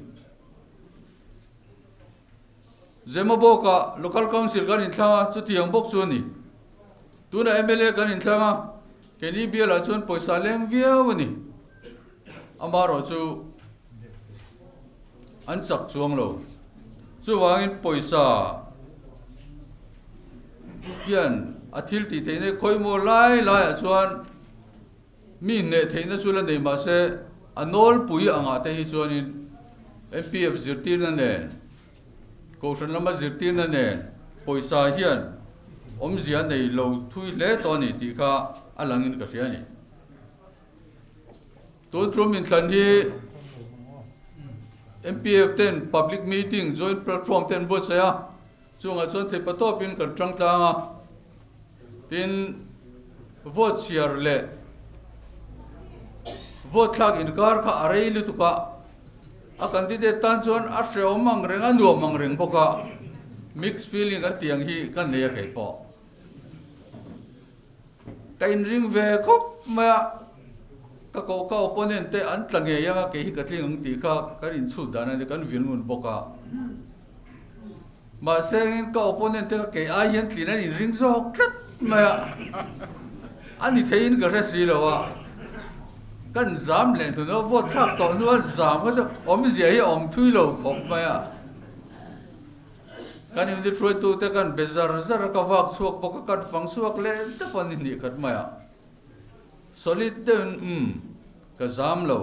Zemabawkah Local Council kan inthlang a, chutiang bawk chu a ni. Tunah mla kan inthlang a, keini bialah chuan pawisa leng viau a ni. Amaherawh chu an chak chuang lo. Chuvangin pawisa hian a thil tih theihna khawimaw lai laiah chuan Mi hneh theihna chu la nei mah se, a nawlpui angah te hi chuanin MPF zirtirna nen, Kohhran lama zirtirna nen pawisa hian awmzia a nei lo thui hle tawh a ni tih kha a langin ka hria a ni. Tun tum inthlan hi MPF ten public meeting joint platform ten buatsaih a, chungah chuan theihpatawpin kan tang tlang a. Tin, vote chhiar leh vote thlak inkar kha a rei lutuk a, a candidate tan chuan a hrehawm ang reng a nuam ang reng bawk a, mixed feeling an tih ang hi ka nei a kei pawh. Ka inring ve khawp mai a, ka koh ka opponent te an tla ngei ang a, kei hi ka tling ang tih kha kan inchhut dan a ni, kan vil ngun bawk a. Mahse engin ka opponent te kha kei ai hian tlin an inring zawk tlat mai a, a ni theiin ka hre si lo a, kan zam leh hnu hnu a vote thlak tawh hnu a zam kha chu awmzia hi a awm thui lo khawp mai a, kan unit hruaitu te kan be zar zar a, ka vak chhuak bawk a, kan fang chhuak leh deuh a ni hnih khat mai a, solid deuhin umm ka zam lo.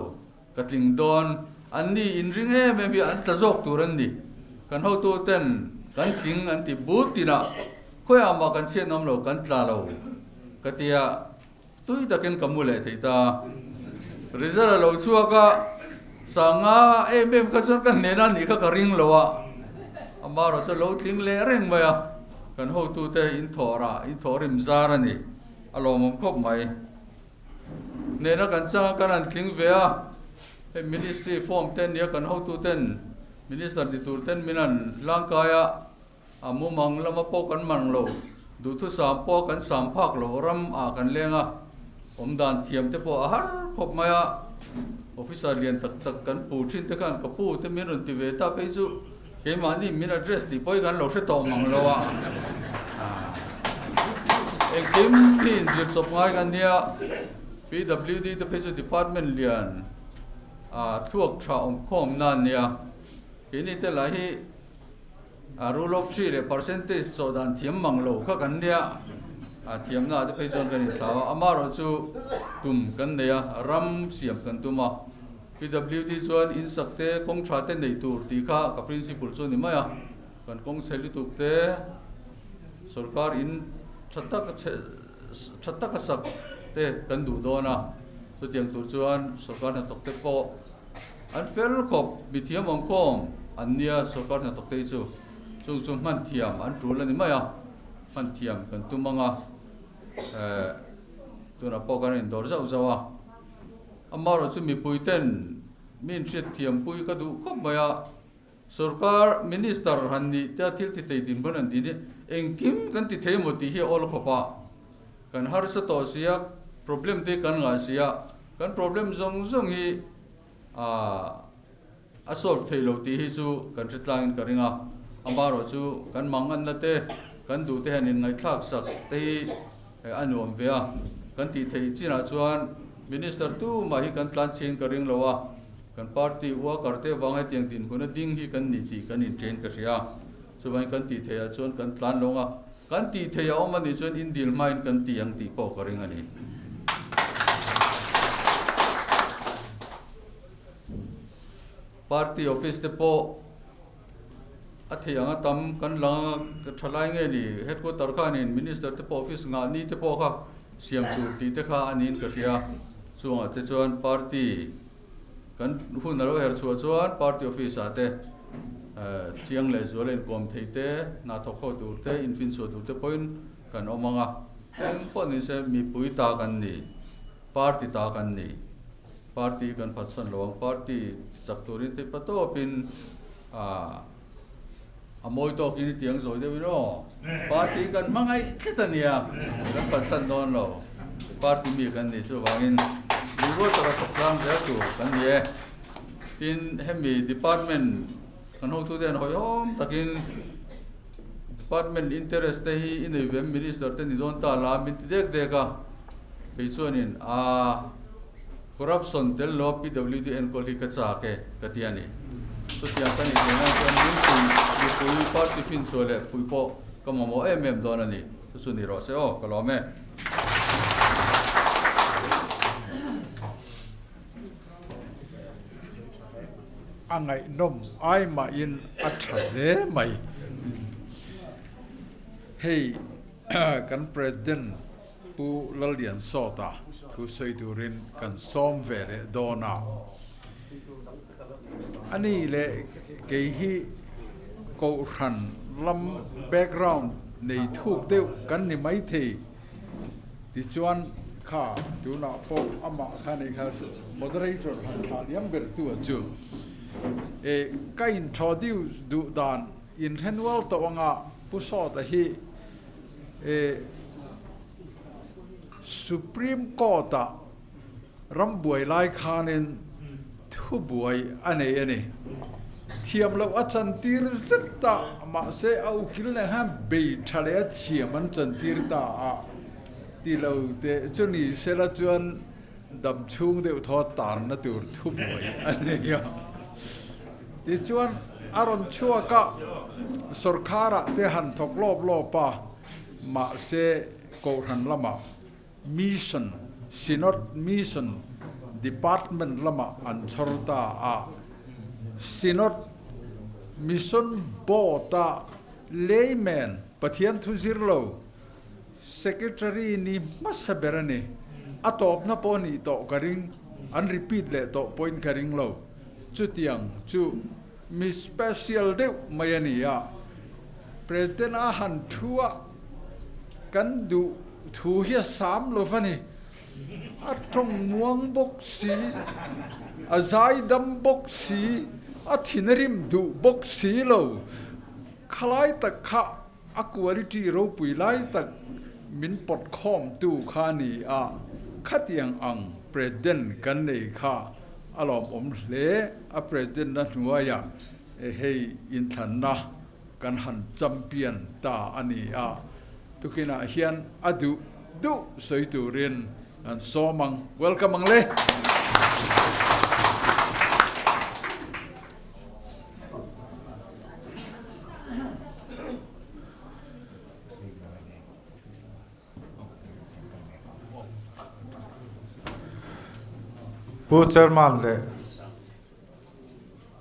Ka tling dawn. An ni inring em em hi an tla zawk tur an ni. Kan hotu ten kan tling an ti but tinah khawiah mah kan chhiat nawm lo, kan tla lo ka ti a, tui takin ka mu leh thei ta. Result a lo chhuak a, sanga em em kha chuan ka hnena nih kha ka ring lo a, amaherawhchu a lo tling leh reng mai a, kan hotu te inthawh rah, inthawh rim zar a ni, a lawmawm khawp mai. Hnehna kan chang a, kan han tling ve a, hei ministry form te nia kan hotu ten minister ni tur ten min han hlangkai a, a mumang lama pawh kan mang lo, duhthusam pawh kan sam phak lo ram ah kan leng a, awm dan thiam te pawh a har khawp mai a, officer lian tak tak kan pu thin te khan ka pu te min rawn ti ve ta phei chu keimahni min address tih pawh hi kan lo hre tawh mang lo a, engkim hi inzir chawp ngai kan nia, PWD te phei chu department lian ah thluak tha awm khawm na ania, keini te lah hi a rule of three leh percentage chawh dan thiam mang lo kha kan nia, a thiamna te phei chuan kan inthlau a, amaherawhchu tum kan nei a, ram siam kan tum a. PWD chuan in sak te, kawng tha te nei tur tih kha ka principle chu a ni mai a, kan kawng chhe lutuk te sorkar in tha taka chhe tha taka sak te kan duh dawn a, chutiang tur chuan sorkar hnathawk te pawh an fel khawp, mithiam awm khawm an nia sorkar hnathawk te hi chu, chung chu hman thiam an tul a ni mai a, hman thiam kan tum ang a, eh tunah pawh kan indawr zauh zauh a. Amaherawhchu mipui ten mi inhriatthiampui ka duh khawp mai a. Sorkar Minister han nih te a thil ti thei dinhmun an tih hi engkim kan ti thei emaw tih hi a awl khawp a. Kan harsa tawh sia, problem te kan ngah sia, kan problem zawng zawng hi a solve thei lo tih hi chu kan hre tlangin ka ring a. Amaherawh chu kan manganna te, kan duh te hian inngaihthlak sak te hi a nuam ve a. Kan tih theih chinah chuan Minister tumah hi kan tlan chhin ka ring lo a. Kan party worker te vang hetiang dinhmun a ding hi kan ni tih kan inchen ka hria. Chuvangin kan tih theihah chuan kan tlan lawng a, kan tih theih a awm a nih chuan indil hmain kan ti ang tih pawh ka ring a ni. Party office te pawh a theih ang a tam kan lang a, thalai nge ni headquarter khanin minister te pawh office ngah ni te pawh kha siam tur tih te kha a niin ka hria. Chungah te chuan party Kan hun a lo her chhuah chuan party office ah te chiang leh zual a inkawm theih te, hna thawk ho tur te, infinchhuah tur te pawhin kan awm ang a. Eng pawh ni se mipui ta kan ni, party ta kan ni. Party kan phatsan lo ang, party chak turin te patawpin a mawi tawkin i tiang zawi deuhin aw party kan hmangaih tlat a nia kan phatsan dawn lo party mi kan nih chuvangin lungrual taka thawk tlang zel tur kan ni e tin hemi department kan hotute an hawihhawm takin department interest te hi i nei ve minister te ni dawn ta la min ti dek dek a kei chuanin a Corruption tel lo PWD enkawl hi ka chak e, ka ti a ni. Chutiang ka nih theih nan chuan min pui, mipui, party finchhuah leh pui pawh ka mamawh em em dawn a ni. Chu chu ni rawh se aw, ka lawm e. A ngaihnawm ai mahin a tha hle mai. Hei kan President Pu Lalliansawta thu sawi turin kan sawm ve leh dawn a. A ni leh kei hi Kohhran lam background nei thuk deuh kan ni maithei. Tichuan kha tunah pawh amah kha nei kha moderator han thlah liam ber tu a chu. E ka introduce duh dan inhrenual tawh anga Pu Sawta hi E Supreme Court-ah ram buai lai khanin thubuai a nei a ni. Thiam loh a chantir zet ta, mahse a ukil nen khan bei tha leh a thiam an chantir ta a ti lo teh chu ni sela chuan dam chhung deuh thaw tanna tur thubuai a nei a. Tichuan, a rawn chhuak a, sawrkharah te han thawk lawp lawp a, mahse Kohhran lamah Mission, Synod Mission Department lamah an chhawr ta a. Synod Mission Board-a layman, Pathian thu zir lo, Secretary ni hmasa ber a ni. A tawpna pawh a nih tawh ka ring, an repeat leh tawh pawhin ka ring lo. Chutiang chu mi special deuh mai a ni a, President a han thu a, kan duh thu hi a sam lo va ni. A tawng muang bawk si, a zaidam bawk si, a thinrim duh bawk si lo. Khalai tak kha A quality ropui lai tak min pawt khawmtu kha a ni a, khatiang ang President kan nei kha a lawmawm hle. A President-a hnuaiah hei inthlanna kan han champion ta a ni a, tukinah hian a duh duh sawi turin kan sawm ang. Welcome ang le! Pu Chairman leh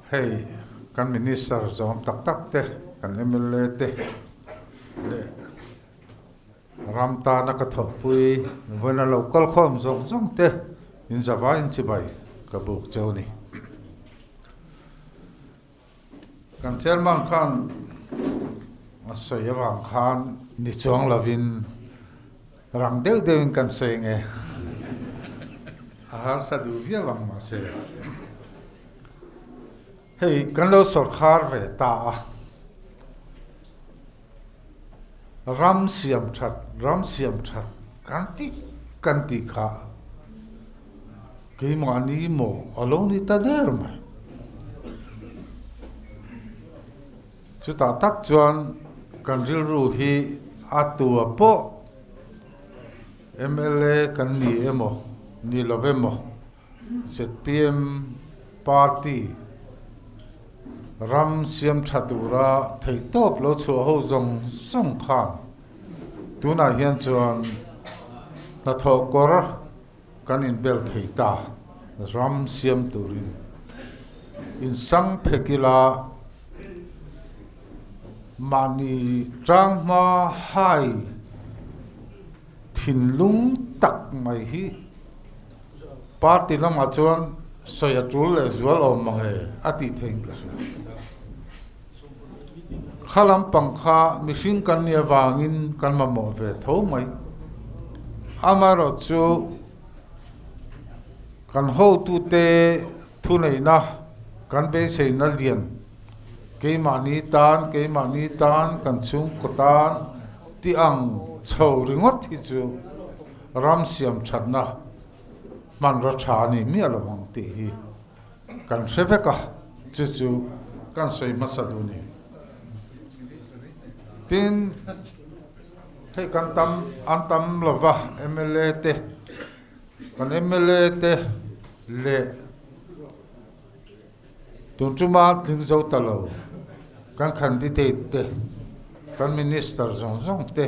hei kan Minister zawm tak tak te, kan mla te leh ram tana ka thawhpui vawiin a lo kal khawm zawng zawng te inzavaiin chibai ka buk cheu a ni. Kan chairman khan a sawi avang khan ni chuang lovin rang deuh deuhin kan sawi nge a harsa duh viau ang mahse. Hei kan lo sawrkhar ve ta a, ram siam that, ram siam that kan tih kan tih kha keimahni maw a lo ni ta der mai. Chutah tak chuan kan rilru hi a tua pawh mla kan ni emaw ni lo emaw zpm party ram siam tha tura theihtawp lo chhuah ho zawng zawng khan tunah hian chuan hnathawh kawr kan inbel thei ta ram siam turin insang phek ila mahni tanghma hai thinlung tak mai hi Party lamah chuan sawi a tul leh zual awm mang e a tih theiin ka hria. Kha lampang kha mihring kan nih avangin kan mamawh ve tho mai. Amaherawh chu kan hotute thuneihna kan beiseina lian keimahni tan, keimahni tan, kan chhungkaw tan tih ang chho ringawt hi chu Ram siam thatna hmanraw tha a ni miah lo ang tih hi kan hre vek a, chu chu kan sawi hmasa duh ni. Tin, hei kan tam an tam lova mla te, kan mla te leh tun tuma tling zo ta lo kan candidate te, kan minister zawng zawng te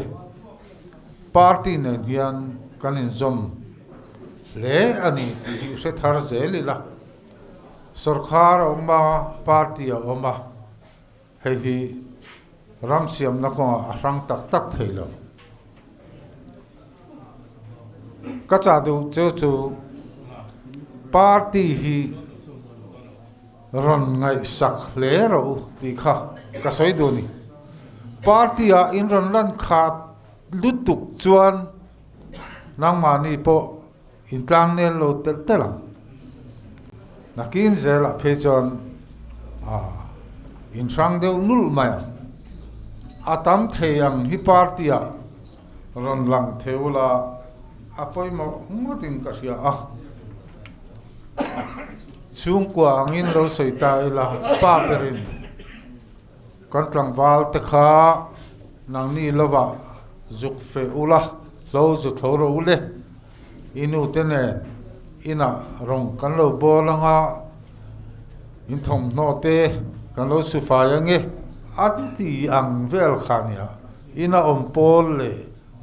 party nen hian kan inzawm hle a ni tih hi hre thar zel ila. Sawrkhar a awm a, party a awm a, hei hi ram siamna kawngah a hrang tak tak thei lo. Ka chah duh chu chu party hi rawn ngaihsak hle rawh u tih kha ka sawi duh a ni. Party ah in rawn lan khat lutuk chuan nangmahni pawh in tlang nel lo telh telh ang. Nakin zelah phei chuan in hrang deuh nulh mai ang. A tam thei ang hi party ah rawn lang thei ula a pawimawh ngawtin ka hria a. Chhungkua angin lo sawi ta ila pa berin kan tlangval te kha nangni lovah zuk feh ula hlo zu tho rawh u le. I nu te nen inah rawng kan lo bawl anga in thawmhnaw te kan lo su fai ange a ti ang vel kha nia. Ina awm pawl leh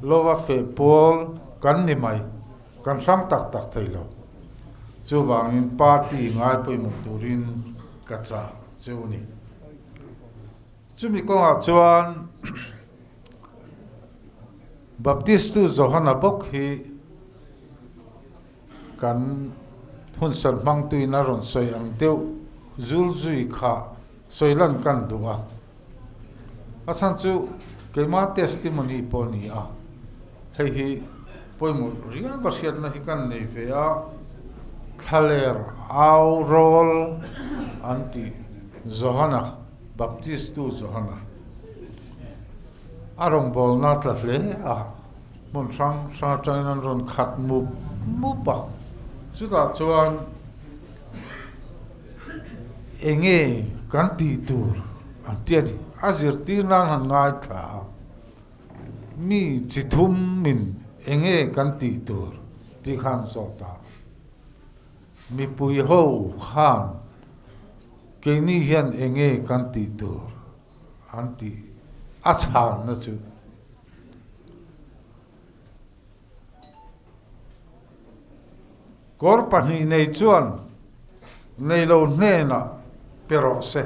lova feh pawl kan ni mai, kan hrang tak tak thei lo. Chuvangin party ngai pawimawh turin ka chah chu ni. Chumi kawngah chuan Baptistu Johana bawk hi kan hunsan hmangtuin a rawn sawi ang deuh zul zui kha sawi lan kan duh a. A chhan chu keimah testimony pawh a ni a, hei hi pawimawh riau ka hriatna hi kan nei ve a, thlaler au rawl an tih Johana, Baptistu Johana. A rawngbawlna tla hle a, hmun hrang hrang atangin an rawn khat mup mup a. Chutah chuan enge kan tih tur an ti a ni. A zirtir nan han ngaithla a, mi chi thum min enge kan tih tur tih khan zawt a. Mipui ho khan keini hian enge kan tih tur an tih a chhanna chu kawr pahnih nei chuan neilo hnenah pe rawh se.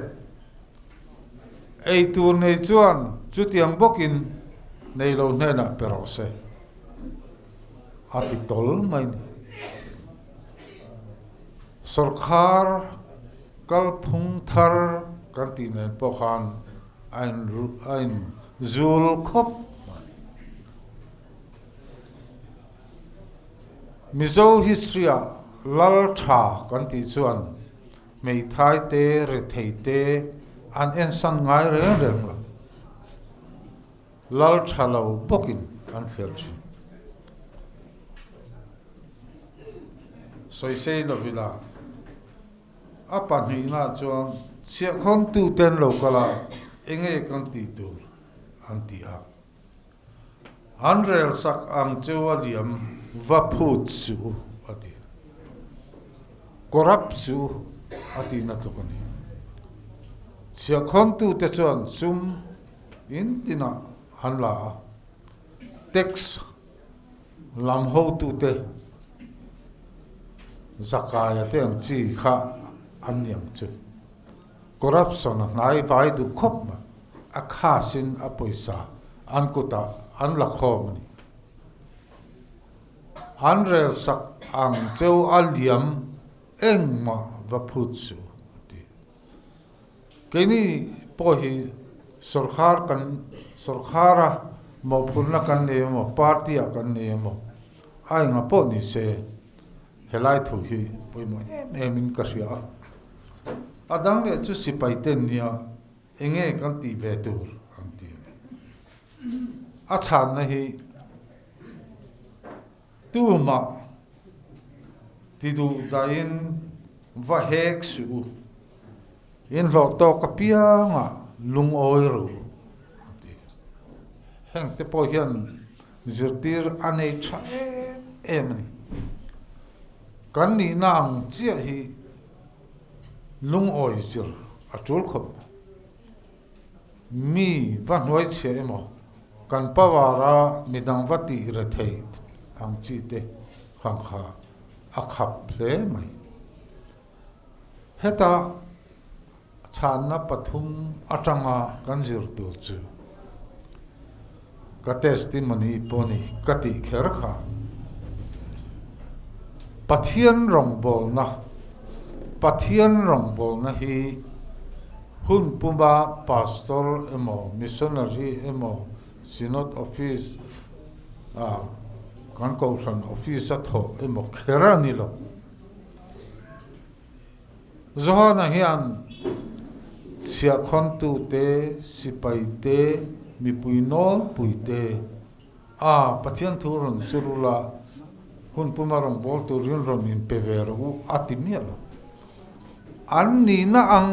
Eitur nei chuan chutiang bawkin neilo hnenah pe rawh se a ti tawl mai ni. Sawrkhar kalphung thar kan tih nen pawh khan a in a in zul khawp mai. Mizo history ah lal tha kan tih chuan. Hmeithai te, rethei te an ensan ngai reng reng lo. Lal tha lo bawkin an thlir thin. Sawisei lovila a pahnihna chuan chhiahkhawntu ten lo kal a, enge kan tih tur an ti a. An rel sak ang cheu a liam va phut suh u a ti. Corrupt suh u a tihna tluk a ni. Chhiahkhawntute chuan sum in tinah an la a, tax lam hotute zakaia te ang chi kha an ni ang chu. Corruption a hnai vai duh khawp mai, a khasin a pawisa an kutah an la khawm a ni. An rel sak ang cheu a liam engmah va phut suh a ti. Keini pawh hi sawrkhar kan sawrkhara mawhphurhna kan nei emaw party ah kan nei emaw a enga pawh ni se helai thu hi pawimawh em em in ka hria a. A dang leh chu sipai ten nia enge kan tih ve tur an ti a ni. A chhanna hi Tumah ti duh dahin va hek suh u, in hlawh tawk apiangah lungawi ru a ti. Heng te pawh hian zirtir a nei tha em em a ni. Kan nihna ang chiah hi lungawi zir a tul khawp mai. Mi va hnuaichhiah emaw, kan power a midang va tih re theih ang chi te khan kha a khap hle mai. Heta chhanna pathum atanga kan zir tur chu ka testimony pawh ni ka tih kher kha Pathian rawngbawlna Pathian rawngbawlna hi Hun puma Pastor emaw, Missionary emaw, Synod Office ah kan Kohhran Office a thawh emaw kher a ni lo. Johana hian chhiahkhawntute, sipaite, mipui nawlpuite a Pathian thu rawn zir ula, hun puma rawn bawl turin rawn inpe ve rawh u a ti miah lo. An nihna ang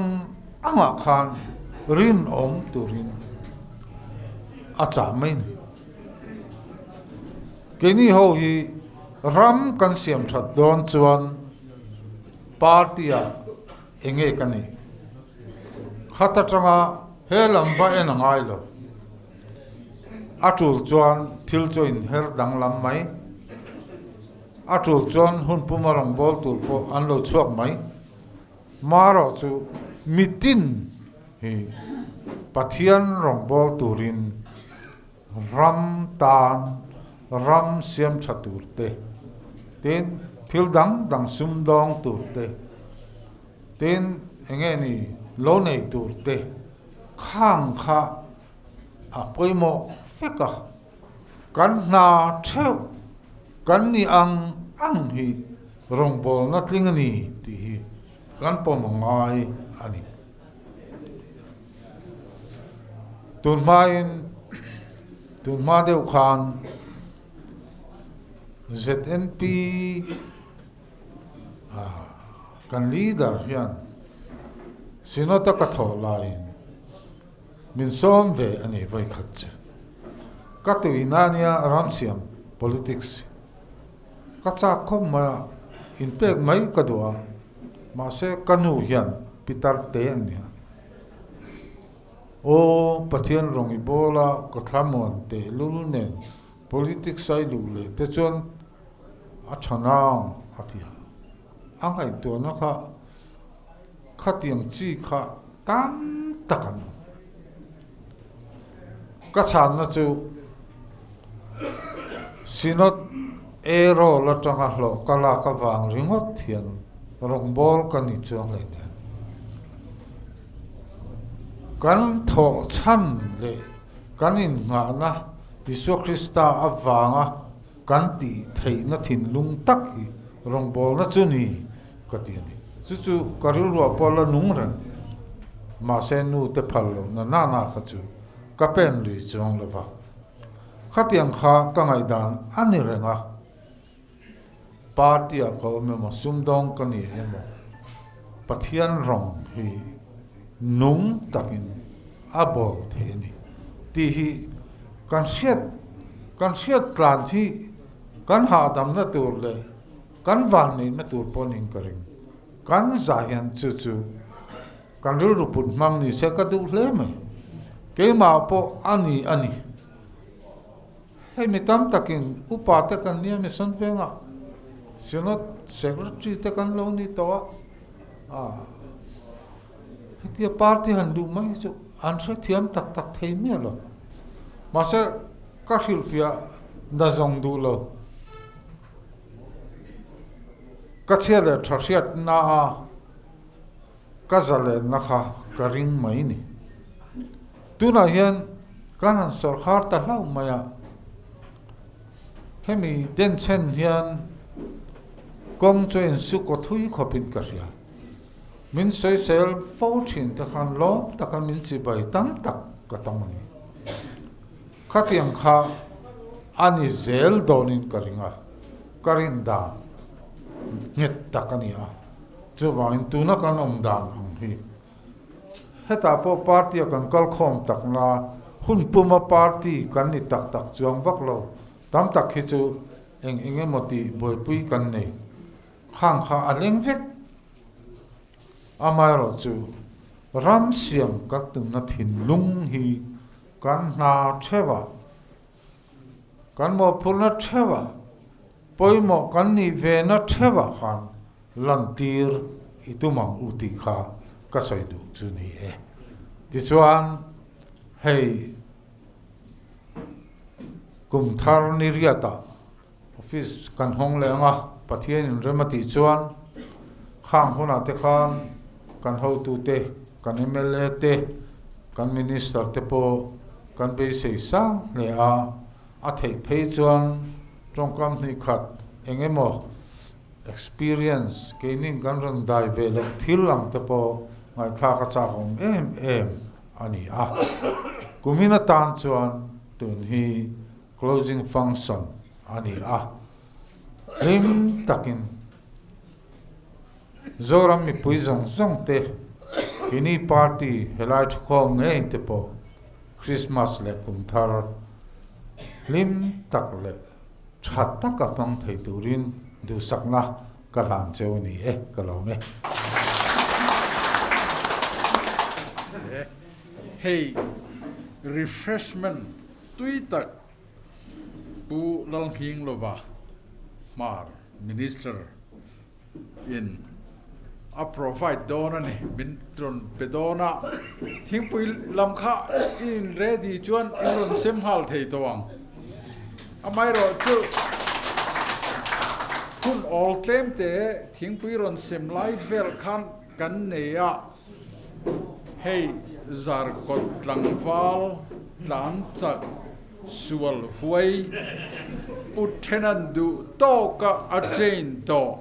angah khan rinawm turin a chah mai a ni. Keini ho hi ram kan siam that dawn chuan party-ah eng nge ka nih? Khat atanga he lam va en a ngai lo. A tul chuan thil chu a inher danglam mai. A tul chuan hun puma rawngbâwl tur pawh an lo chhuak mai. Marawh chu mitin hi Pathian rawngbâwl turin ram tan ram siam tha tur te, tin thil dang dang sumdawng tur te, tin eng nge ni lo nei tur te khang kha a pawimawh vek a. Kan hna theuh kan ni ang ang hi rawngbawlna tling a ni tih hi kan pawm a ngai a ni. Tun hmain tun hma deuh khan ZNP kan leader hian Synod a ka thawh laiin Min sawm ve a ni vawikhat che. Ka tuina nia ramsiam politics ka chak khawp mai a, inpek mai ka duh a, mahse ka nu hian pitar te a nia. Aw Pathian rawng i bawl a, ka thlamuan tehlul nen politics a i luh leh te chuan a tha nang a ti a. A ngaihtuahna kha Khatiang chi kha tam tak an awm. Ka chhanna chu Synod Airol atanga hlawh ka lak avang ringawt hian rawngbâwl ka ni chuang hlei nen. Kan thawh chhan leh kan innghahna Isua Krista avanga kan tih theihna thinlung tak hi rawngbâwlna chu ni ka ti a ni. Chu chu ka rilruah pawh la nung reng. Mahse nu te phal lo na nana kha chu ka pen lui chuang lo va. Khatiang kha ka ngaihdan a ni reng a. Party ah ka awm emaw, sumdawng ka ni emaw, Pathian rawng hi nung takin a bawl thei a ni tih hi kan hriat kan hriat tlan hi kan hahdamna tur leh kan vanneihna tur pawh niin ka ring. Kan zah hian chu chu kan rilru put hmang ni se ka duh hle mai. Keimah pawh a ni a ni. Hei mi tam takin upa te kan nia mission vengah Synod Secretary te kan lo ni tawh a, ah hetia party han duh mai hi chu an hrethiam tak tak thei miah lo. Mahse ka hrilhfiah na zawng duh lo. Ka chhia leh tha hriatna a ka zalenna kha ka ring mai ni. Tunah hian kan han sawrkhar ta hlauh mai a, hemi denchhen hian kawng chu insu kaw thui khawpin ka hria. Min sawisel fo thin te khan lawm taka min chibai tam tak ka tawng a ni. Khatiang kha a ni zel dawnin ka ring a, ka rin dan nghet tak a ni a. Chuvangin tuna kan awm dan ang hi hetah pawh party a kan kal khawm takna hun puma party kan ni tak tak chuang vak lo tam tak hi chu eng eng emaw tih buaipui kan nei khang kha a leng vek. Amaherawhchu ram siam kan tumna thinlung hi kan hna theuhah Kan mawhphurhna theuhah, pawimawh kan nih vena theuhah khan lantir i tum ang u tih kha ka sawi duh chu ni e. Tichuan, hei kum thar ni riatah office kan hawng leh ang a, Pathianin rem a tih chuan khang hunah te khan kan hotute, kan mla te, kan minister te pawh Kan beisei sang hle a, a theih phei chuan tawngkam hnih khat eng emaw experience keinin kan rawn dai ve loh thil ang te pawh ngaihthlak a chak awm em em a ni a. Kumin atan chuan tun hi closing function a ni a, hlim takin Zoram mipui zawng zawng te, keini party helai thukhawm ngei te pawh Krismas leh kum thar hlim tak leh tha taka hmang thei turin duhsakna ka hlan cheu a ni e, ka lawm e. Hei refreshment tui tak Pu Lalnghinglova Hmar Minister in a provide dawn a ni, min rawn pe dawn a, thingpui lam kha i in ready chuan i rawn sem nghal thei tawh ang. Amaherawhchu hun awl tlem te thingpui rawn sem lai vel khan kan nei a, hei Zarkawt tlangval tlan chak sual huai pu thenan duh tawka a train tawh.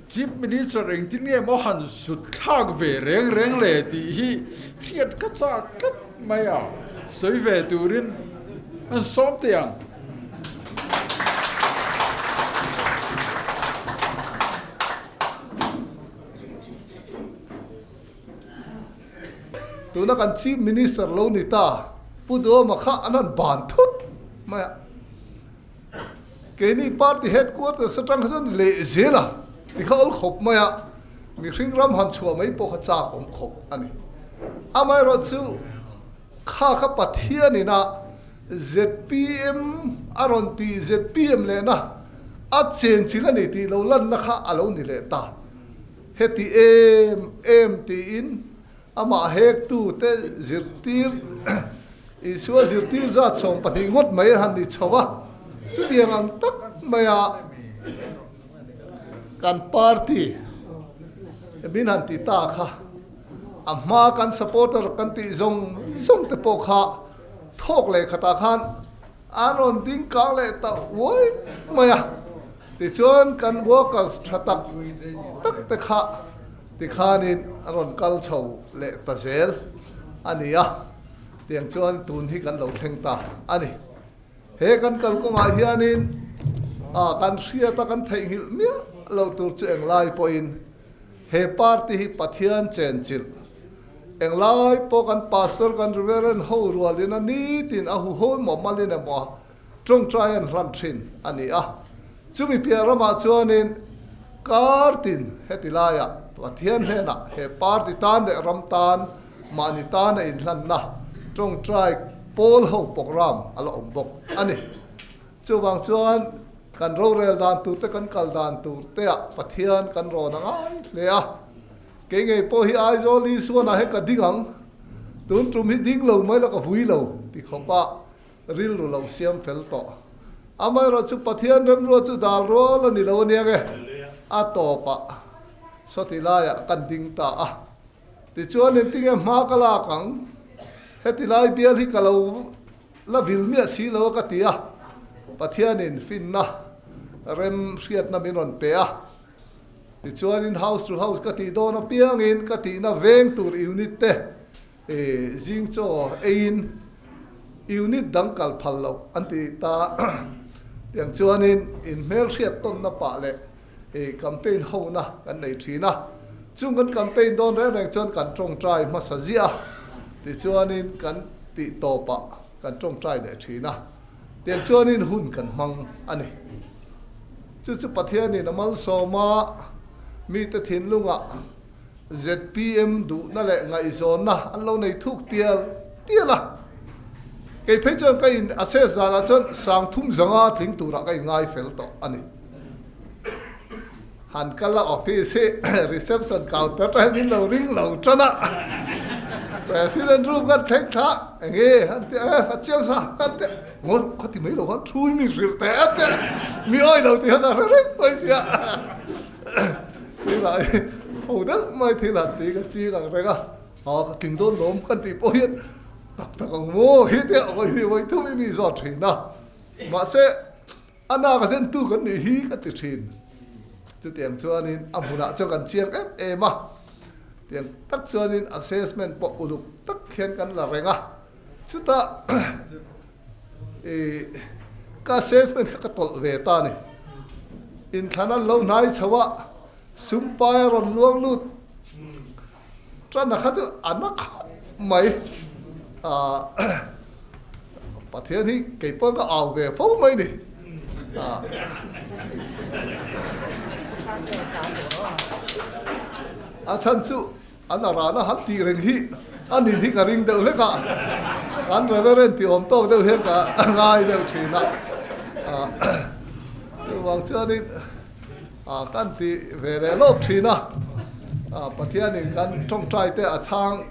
Chief Minister engtin nge maw han sut thlak ve reng reng le tih hi hriat ka chak tlat mai a, sawi ve turin an sawm teh ang. Tuna kan Chief Minister lo ni ta Pu Duhoma kha an han ban thut mai a. Keini party headquarters atang kha chuan leh zel a ti kha awl khawp mai a, mihring ram han chhuah mai pawh kha chak awm khawp a ni. Amaherawhchu kha kha Pathianin a zpm a rawn tih zpm lehna a chenchilh a ni tih lo lanna kha a lo ni leh ta. Heti em em tiin amah hektute zirtir Isua zirtir zat 12 ngawt mai a han ni chho a, chutiang ang tak maia kan party min han ti ta kha a hma kan supporter kan tih zawng zawng te pawh kha thawk leh khatah khan an rawn ding kang leh ta uai mai a, tichuan kan workers tha tak tak te kha. Tikhanin a rawn kal chho leh ta zel a ni a, tiang chuan tun hi kan lo thleng ta a ni. He kan kalkawngah hianin a kan hriat a kan theihnghilh miah lo tur chu englai pawhin he party hi Pathian chenchilh englai pawh kan pastor kan reverend ho rualin a nitin a huho emaw malin emaw a tawngtai an hlan thin a ni a. Chumi piah ramah chuanin kar tin heti laiah Pathian hnenah he party tan leh ram tan mahni tana inhlanna tawngtai pawl ho programme a la awm bawk a ni. Chuvang chuan kan rorel dan tur te kan kal dan tur teah Pathian kan rawn a ngai hle a. Kei ngei pawh hi Aizawl Isuanah he ka ding ang, tun tum hi ding lo mai la ka vui lo ti khawpa rilru lo siam fel tawh. Amaherawhchu Pathian remrua chu dal rual a ni lo aniang e, a tawpah sawti laiah kan ding ta a. Tichuan engtinge hma ka lak ang? Heti lai bial hi ka lo la vil miah si lo a ka ti a, Pathianin finna rem hriatna min rawn pe a. Tichuanin house to house ka tih dawn apiangin ka tihna veng tur unit te Zing chaw eiin unit dang kal phal loh an ti ta. Tiang chuanin inhmelhriat tawnna pah leh campaign hona kan nei thin a. Chung kan campaign dawn reng reng chuan kan tawngtai hmasa ziah a, tichuanin kan tih tawpah kan tawngtai leh thin a. Tiang chuanin hun kan hmang a ni. Chu chu Pathianin a malsawma mite thinlungah ZPM duhna leh ngaihzawnna an lo nei thuk tial tial a. Kei phei chuan ka in assess danah chuan sangthum zanga tling turah ka inngai fel tawh a ni. Han kal a office hi reception counter te min lo ring lo tan a. President room kan thleng thla enge han ti a, a chiang sa kan ti ngaw khaw ti mai lo khan thu in min hrilh teh a ti mi awi lo tih kha ka hre reng mai sia. Tunah hi ho deuh mai thil han tih ka ching ang reng a, ha ka tling dawn lawm kan tih pawh hian tak tak ang maw hi te a vawi vawi thum i mi zawt thin a, mahse a nak a zen tu kan nih hi ka ti thin. Chutiang chuanin a hmunah chuan kan chiang em em a, tiang tak chuanin assessment pawh uluk tak hian kan la reng a, chutah I ka assessment kha ka tawlh ve ta a ni. Inthlan an lo hnai chho a, sumpai a rawn luang lut tan a kha chu a na khawp mai. Pathian hi kei pawh ka au ve fo mai ni. A chhan chu An a rana han tih reng hi a nin hi ka ring deuh hlek a, kan Reverend tih awm tawk deuh hian ka ngai deuh thin a. Chuvang chuanin kan ti ve leh lawk thin a, Pathianin kan tawngtai te a chhang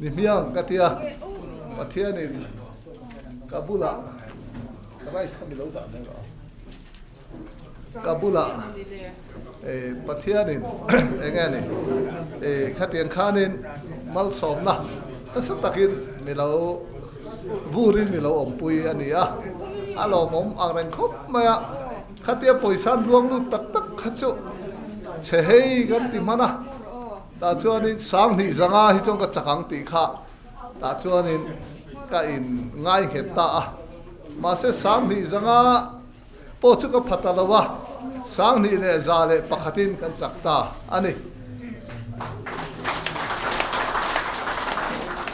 ni hmiang ka tia, Pathianin ka bulah rice kha mi lo dah mai rawh a. Ka bulah Pathianin eng nge ni khatiang khanin malsawmna nasa takin mi lo vurin mi lo awmpui a ni a, a lawmawm ang reng khawp mai a, khatia pawisa an luang lut tak tak kha chu chhe hei kan ti hman a, tah chuanin sanghnih zanga hi chuan ka chak ang tih kha tah chuanin ka in ngai nghet ta a, mahse sanghnih zanga pawh chu ka pha ta lo a, 21 in kan chak ta a ni.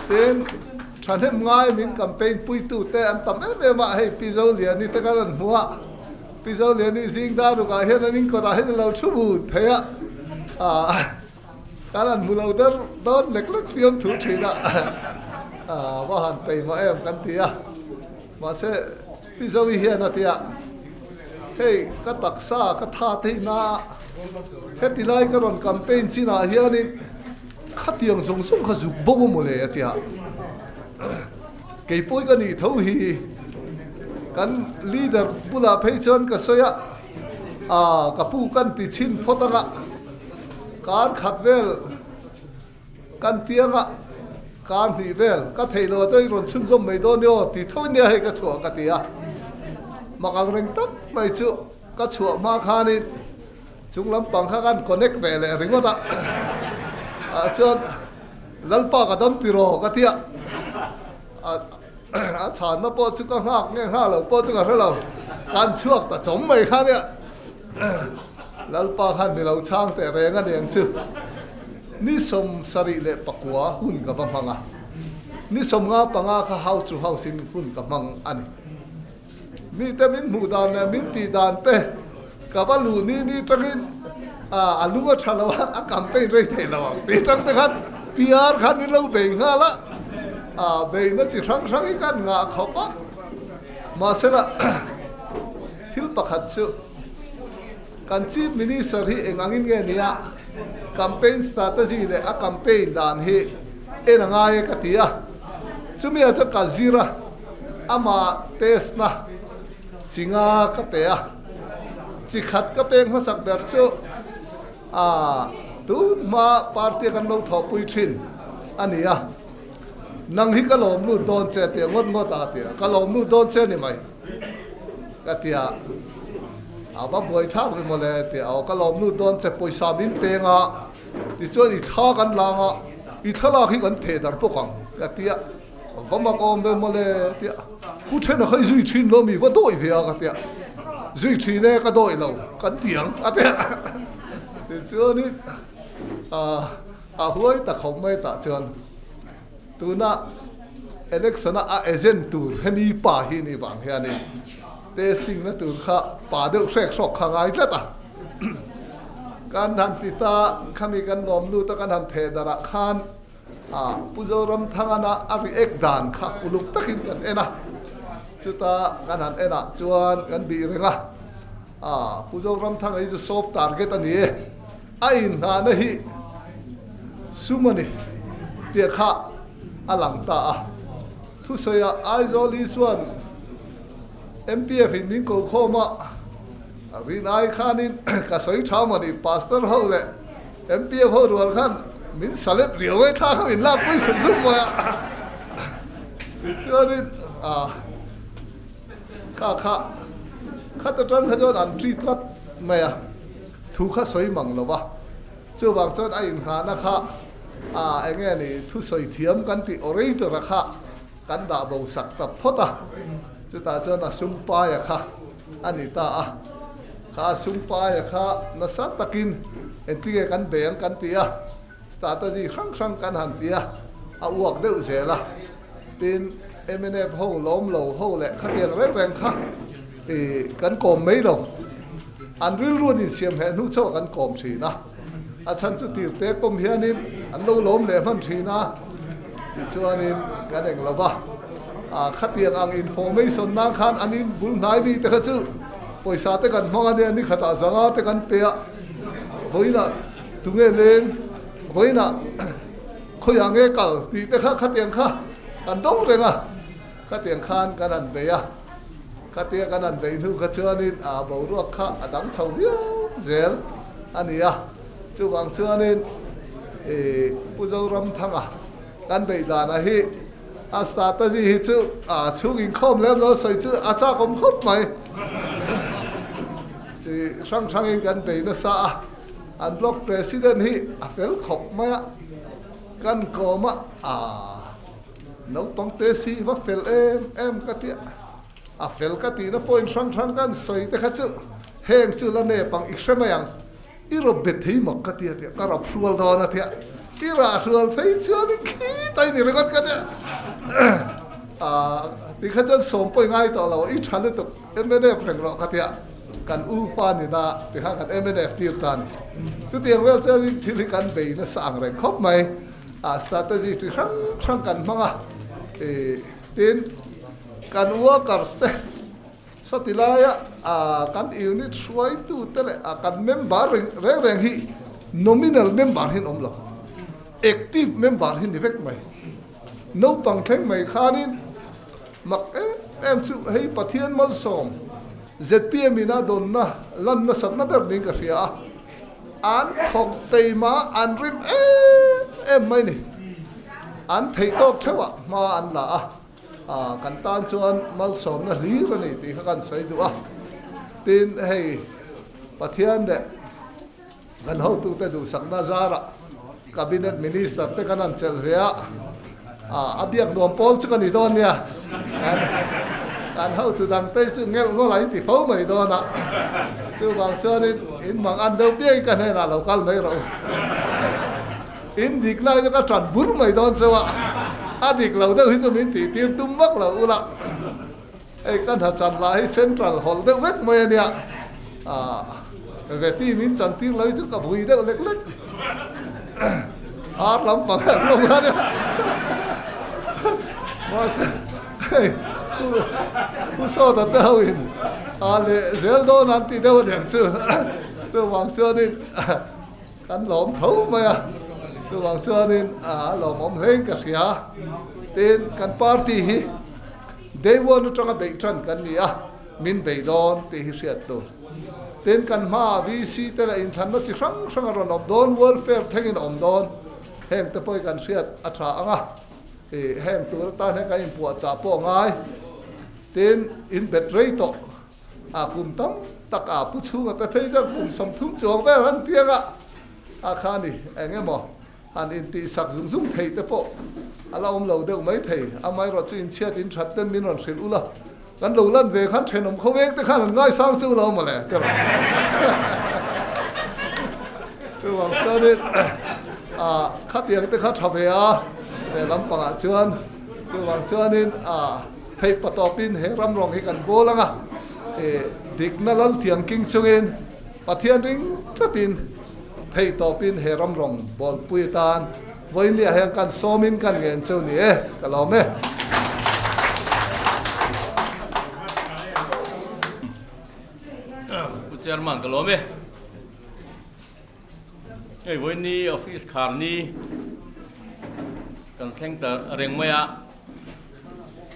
Tin, thahnem ngai min campaign puitute an tam em em a, hei Pi Zoliani te kan rawn hmu a, Pi Zoliani zing dar rukah hian an inkawtah hian a lo thu vun thei a, kan han hmu lo der dawn lek lek fiam thu thin a, va han peihmah em kan ti a, mahse, Pi Zoe hian a ti a, Hei ka taksa ka tha theih na a, heti lai ka rawn campaign chinah hianin khatiang zawng zawng kha zuk bo a mawle a ti a, kei pawi ka nih tho hi kan leader bulah phei chuan ka sawi a, aa ka pu kan ti chhin phawt ang a, kar khat vel Kan tianga kar hnih vel ka theih lo ah chuan i rawn chhunzawm mai dawn nia aw ti tho nia hei ka chhuah ka ti a. Mak ang reng tak mai chu ka chhuah hma khanin chung lampang kha kan connect ve leh ringawt a. Ah chuan Lalpa ka dam tiraw ka tia a chhanna pawh chu ka nghak nge nghak lo pawh chu ka hre lo kan chhuak ta chawm mai kha nia Lalpa khan mi lo chhang teh reng a niang chu ni 79 hun ka va hmang a ni 55 kha house to house in hun ka hmang a ni. Mite min hmuh dan leh min tih dan te ka va luh ni ni tangin a lung a tha lo a, a campaign rei thei lo ang tih tang te khan PR khan min lo bei nghal a, a beihna chi hrang hrang hi kan ngah khawp a. Mahsela thil pakhat chu kan Chief Minister hi eng angin nge nia campaign strategy leh a campaign dan hi en a ngai e ka ti a, chumi ah chuan ka zir a. Amah test na chi nga ka pe a, chi khat ka pek hmasak ber chu a tun hma party a kan lo thawhpui thin a ni a, nang hi ka lawm lut dawn che tia ngawt ngawt a tia, ka lawm lut dawn che ni mai ka tia, a va buai thlak ve mawle tia aw ka lawm lut dawn che pawisa min peng a, tichuan i thla kan lang a, i thlalak hi kan theh darh bawk ang ka tia. Va mak awm ve mawle tia pu then a kha i zui thin lo mi va dawih ve a ka tia zui thin e ka dawih lo kan ti ang a tia tichuanin a huai ta khawp mai tah chuan tuna election a a agent tur hemi pa hi ni vang hianin testing na tur kha pa deuh hrek hrawk kha ngai tlat a kan han ti ta khami kan lawm lut a kan han theh darh ah khan A Pu Zoramthangana a react dan kha uluk takin kan en a, chuta kan han en ah chuan kan bih reng a, a Pu Zoramthanga hi chu soft target a ni e, a inhnahna hi sum a ni tih kha a lang ta a. Thusawi ah Aizawl hi chuan MPF in min ko khawm a, rinai khanin ka sawi tha maw ni Pastor ho leh MPF ho rual khan min salep riau mai thla kha min lak pui suk suk mai a. Tichuanin ah kha kha khat atang kha chuan an treat tlat mai a, thu kha sawi mang lo va. Chuvang chuan a inghahna kha ah eng nge ni thu sawi thiam kan tih orator a kha kan dah bo sak ta phawt a. Chutah chuan a sumpaia kha a ni ta a, kha Sumpaia kha nasa takin engtinge kan bei ang kan ti a, strategy hrang hrang kan han ti a, a uak deuh zel a, tin mnf ho lawm lo ho leh khatiang reng reng kha ih kan kawm mai lo, an rilru an insiam heh hnu chauh kan kawm thin a, a chhan chu tirte kawm hianin an lo lawm leh hman thin a, tichuanin kan eng lo va. Ah khatiang ang information nan khan an in bul hnai mi te kha chu pawisa te kan hmang a nia ni khatah zanga te kan pe a, vawiinah tunge leng, vawiinah khawiah nge kal tih te kha khatiang kha kan dawng reng a, khatiang khan kan han bei a, khatia kan han bei hnu kha chuanin ah boruak kha a dang chho viau zel a ni a, chuvang chuanin ih Pu Zoramthanga kan beih danah hi A strategy hi chu a chhung inkhawm lem lo sawi chu a chak awm khawp mai. Chi hrang hrangin kan bei nasa a, an block president hi a fel khawp mai a, kan kawm a, aa naupang te si va fel em em ka tia, a fel ka tihna point hrang hrang kan sawi te kha chu heng chu la nep ang i hre mai ang. I rawp bet thei mak ka tia tia ka rap hrual dawn a tia i rah hrual phei chuan i khi ta i ni ringawt ka tia ti kha chuan sawm pawh i ngai tawh lo i tha lutuk mnf reng rawh ka tia kan u pa ni na ti khan kan mnf tir ta ni chutiang vel chuan in thil hi kan bei nasa ang reng khawp mai a strategy chi hrang hrang kan hmang a tin kan workers te Sawti laia kan unit hruaitute leh kan member reng reng hi nominal member hi an awm lo, active member hi ni vek mai. Naupang thleng mai khanin mak em em chu hei Pathian malsawm zpm in a dawnna lan nasatna ber niin ka hria a, an thawk teima an rim em em mai ni. An theih tawk theuhah hma an la a. A, kan tan chuan malsawmna hlir a ni tih kha kan sawi duh a. Tin, hei Pathian leh kan hotute duhsakna zarah Cabinet Minister te kan han chelh ve a, a biak nuam pawl chu ka ni dawn nia. Kan kan hotu dang te chu ngelh ngawlh a inti fo mai dawn a, chuvang chuanin in mang an deuh piangin ka hnenah lo kal mai rawh u. In dik lai chu ka tan bur mai dawn cheu a, a dik lo deuh hi chu min tih tir tum vak lo ula. Hei ka hna chan lah hi central hawlh deuh vek mai a nia, veti min chan tir lo hi chu ka vui deuh lek lek. Ar lampang an lo a nia. Mahse hei Pu Sawta te ho in a leh zel dawn an ti deuh aniang chu. Chuvang chuanin kan lawm tho mai a, chuvang chuanin a lawmawm hlein ka hria. Tin kan party hi Day one atanga beih tan kan ni a, min bei dawn tih hi hriat tur. Tin, kan hmaah VC te leh inthlanna chi hrang hrang a rawn awm dawn, welfare thlengin a awm dawn. Heng te pawh hi kan hriat a tha ang a, ih heng tur atan hian kan inpuahchah pawh a ngai. Tin, in bet rei tawh a kum tam tak a pu chhunga te phei chuan kum 30 chuang vel an ti ang a, a kha a ni eng emaw. Han intihsak zung zung thei te pawh a la awm lo deuh mai thei. Amaherawh chu inchhiat in that ten min rawn hrilh ula, kan lo lan ve khan thenawm khawveng te khan an ngaisang chu lo mawle te rawn. Chuvang chuanin ah khatiang te kha tha ve a lehlam pangah chuan chuvang chuanin ah theih patawpin he ram rawng hi kan bawl ang a, ih dikna lalthiam king chungin Pathian ring tlatin Theih tawpin he ram rawng bawlpui atan vawinia hian kan sawmin kan ngen cheu ni e, ka lawm e. Pu Chairman ka lawm e. Hei vawiini office khar ni kan thleng ta reng mai a,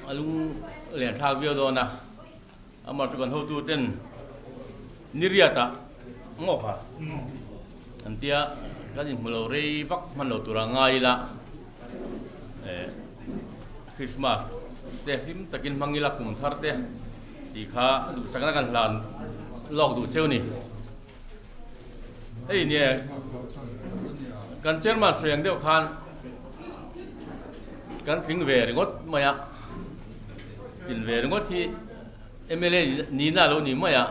a lung len thlak viau dawn a. Amah chu kan hotu ten niriat ah ngawk a an tia kan inhmu lo rei vak hman lo tura ngai ila eh Christmas te hlim takin hmang ila kum thar te tih kha duhsakna kan hlan lawk duh cheu ni. Hei nia kan chairman sawi ang deuh khan kan tling ve ringawt mai a tlin ve ringawt hi mla nihna a lo ni mai a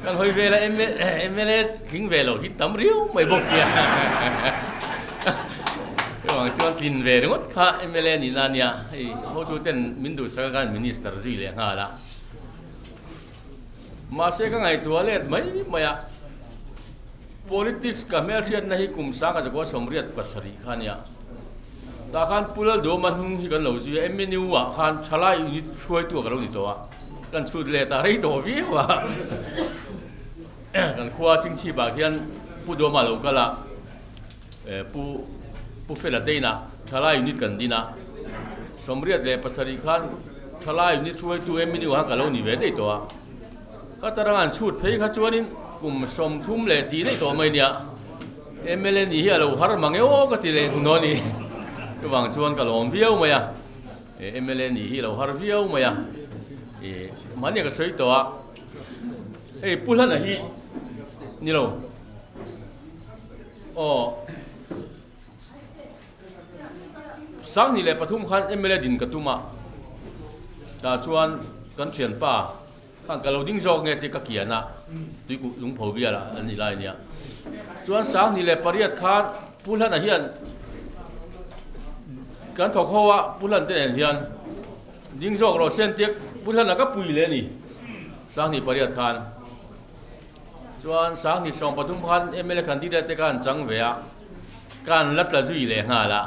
kan hawi vel a mla tling ve lo hi tam riau mai bawk sia chuvang chuan tlin ve ringawt kha mla nihna a nia hei hotu ten min duhsak a khan minister zui leh nghal a. Mahse ka ngaihtuah let mai mai a, politics ka hmelhriatna hi kum sang a zakua 87 kha a nia. Tah khan Pu Lalduhawma hnung hi kan lo zui a, MNU ah khan thalai unit hruaitu ah ka lo ni tawh a, kan chhut let a rei tawh viau a. Kan khua Chingchhip ah khian Pu Duhawma lo kal a, Pu Pu Fela te inah thalai unit kan din a, 87 khan thalai unit hruaitu MNU khan ka lo ni ve daih tawh a, ka tarang an chhut phei kha chuanin kum 30 leh tih daih tawh mai nia, mla ni hi a lo har mang e aw ka ti leh hnu a ni, chuvang chuan ka lawm viau mai a, mla ni hi a lo har viau mai a, mahni ka sawi tawh a, hei Pu Hlana hi ni lo. Aw. 2003 khan mla din ka tum a, tah chuan kan thianpa khan ka lo ding zawk nge tih ka kian a, tuikuh lungpho bial ah an ni lai ania. Chuan 2008 khan Pu Hlana hian kan thawk ho a, Pu Hlan te nen hian ding zawk rawh se an tia, Pu Hlana ka pui leh a ni 2008 khan. Chuan 2013 khan mla candidate te kha an chang ve a, ka an la tla zui leh nghal a.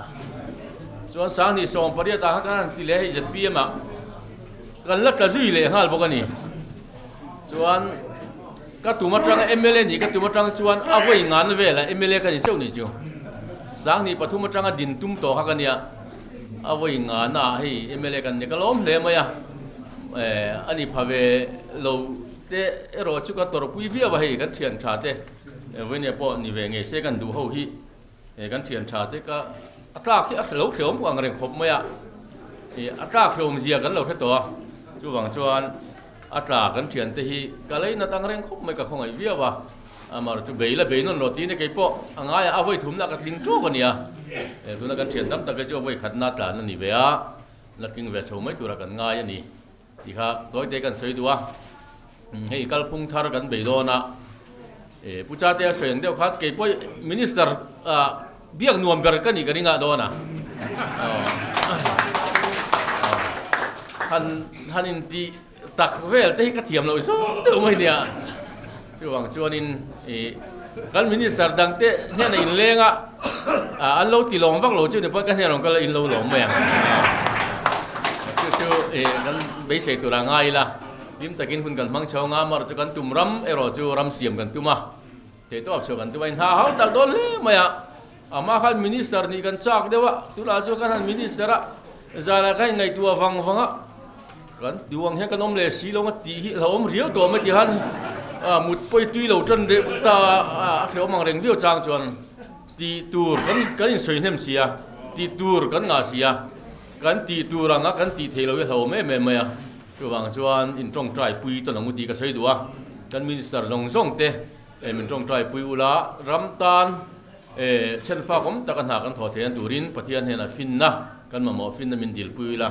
Chuan 2018 ah khan kan han ti leh hei zpm ah kan la tla zui leh nghal bawk a ni. Chuan ka tum atang mla nih ka tum atang chuan a vawi ngan vel a mla ka ni chauh nih chu. 2003 atanga din tum tawh kha ka nia, a vawi ngan ah hei mla kan ni ka lawm hle mai a, a ni pha ve lo. Te erawh chu ka tawrhpui viau a hei kan thian tha te vawinia pawh ni ve ngei se kan duh ho hi kan thian tha te ka a tlak hi a lo hreawm ang reng khawp mai a ih a tlak hreawm zia kan lo hre tawh a chuvang chuan a tla kan thian te hi ka lei nat ang reng khawp mai ka khawngaih viau a. Amar chu bei la bei nawn rawh tiin kei pawh a ngai a, a vawi thumna ka tling ṭawk a nia. Tuna kan ṭhian tam tak hi chu a vawi khatna tlan a ni ve a, la tling ve chho mai tura kan ngai a ni tih kha tawite kan sawi duh a. Hei kalphung thar kan bei dawn a, Pu Chate a sawi ang deuh khan kei pawh Minister biak nuam ber ka nih ka ring ah dawn a. Han han intih Tak vel te hi ka thiam loh zawng deuh mai nia. Chuvang chuanin i kan minister dang te hnenah inleng a, an lo ti lawm vak lo chu ni pawn ka hnenah rawn kal a in lo lawm mai ang. Chu chu i kan beisei tur a ngai ila, hlim takin hun kan hmang chho anga amaherawh chu kan tum ram erawh chu ram siam kan tum a, theihtawp chhuah kan tum a, inhna hau tak dawn hle mai a. Amah khan minister nih kan chak deuh a, tunah chuan kan han minister a, zanah khan inngaihtuah vang vang a, kan duang hian kan awm leh si lo nga tih hi hlauhawm awm riau tawh mai tih khan mut pawi tui lo tan deuh ta a, a hlauhawm ang reng viau chang chuan tih tur kan kan insawi hnem si a, tih tur kan ngah si a, kan tih tur anga kan tih theih loh hi hlauhawm em em mai a, chuvang chuan intawngtai pui tawn ang u tih ka sawi duh a, kan minister zawng zawng te min tawngtai pui ula ram tan E, chhenfak awm taka hna kan thawh theih an turin Pathian hian a finna kan mamawh finna min dilpui ila.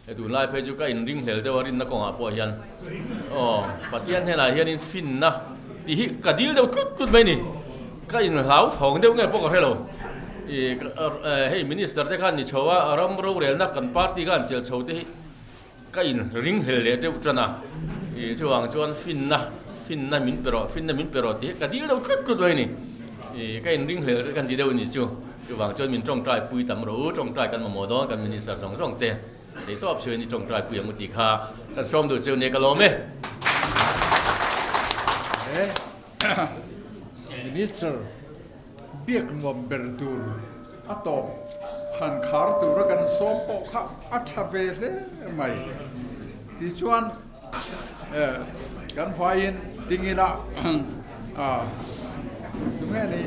He tunlai phei chu ka inringhlel deuh a rinna kawngah pawh hian aw Pathian hnenah hianin finna tih hi ka dil deuh tlut tlut mai ni. Ka inhlau thawng deuh nge pawh ka hre lo. I hei minister te khan ni chho a ram rorelna kan party khan chelh chho te hi Ka inringhlel leh deuh tan a, ih chuvang chuan finna, finna min pe rawh, finna min pe rawh tih hi ka dil deuh tlut tlut mai a ni. Ih ka inringhlel kan ti deuh a ni chu. Chuvang chuan min tawngtai pui tam rawh u, tawngtai kan mamawh dawn kan minister zawng zawng te theitawp chuan i tawngtai pui ang u tih kha kan sawm duh chu nia ka lawm e. He minister biak nuam ber tur A tawp han khar tura kan sawm pawh kha a tha ve hle mai. Tichuan kan vaiin ding ila tunge ni?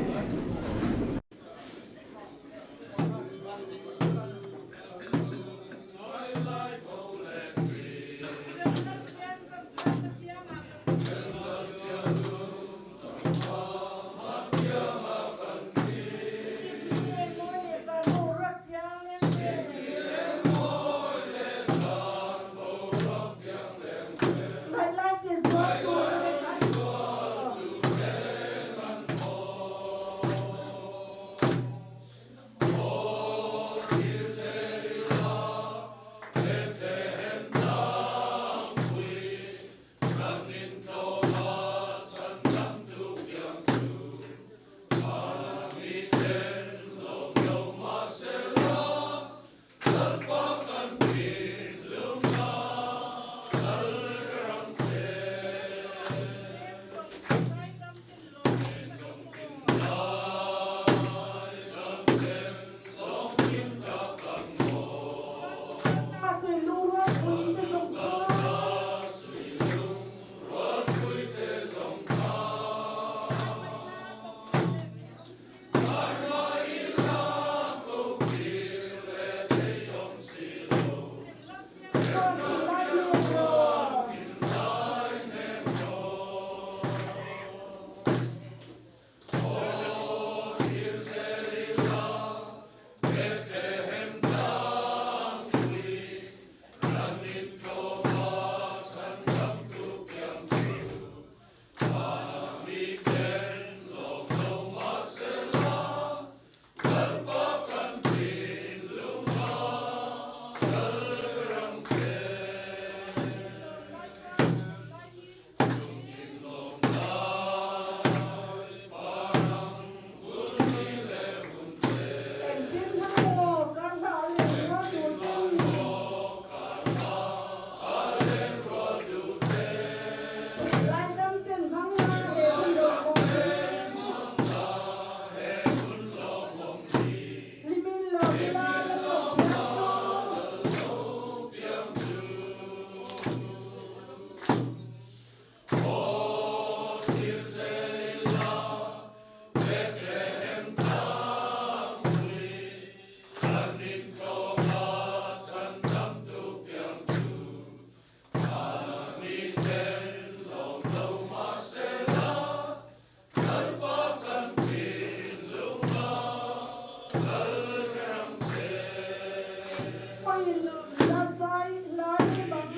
Pawhin la zai lai rem ang.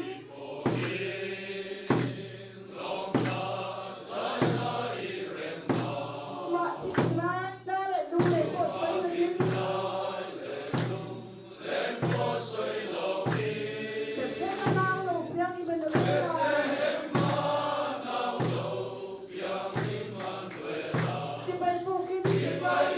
Mah thik lai leh lung leh pawh sawi lovin. Bethlehem-a nau lo piang Immanuela. Chibai bukin chibai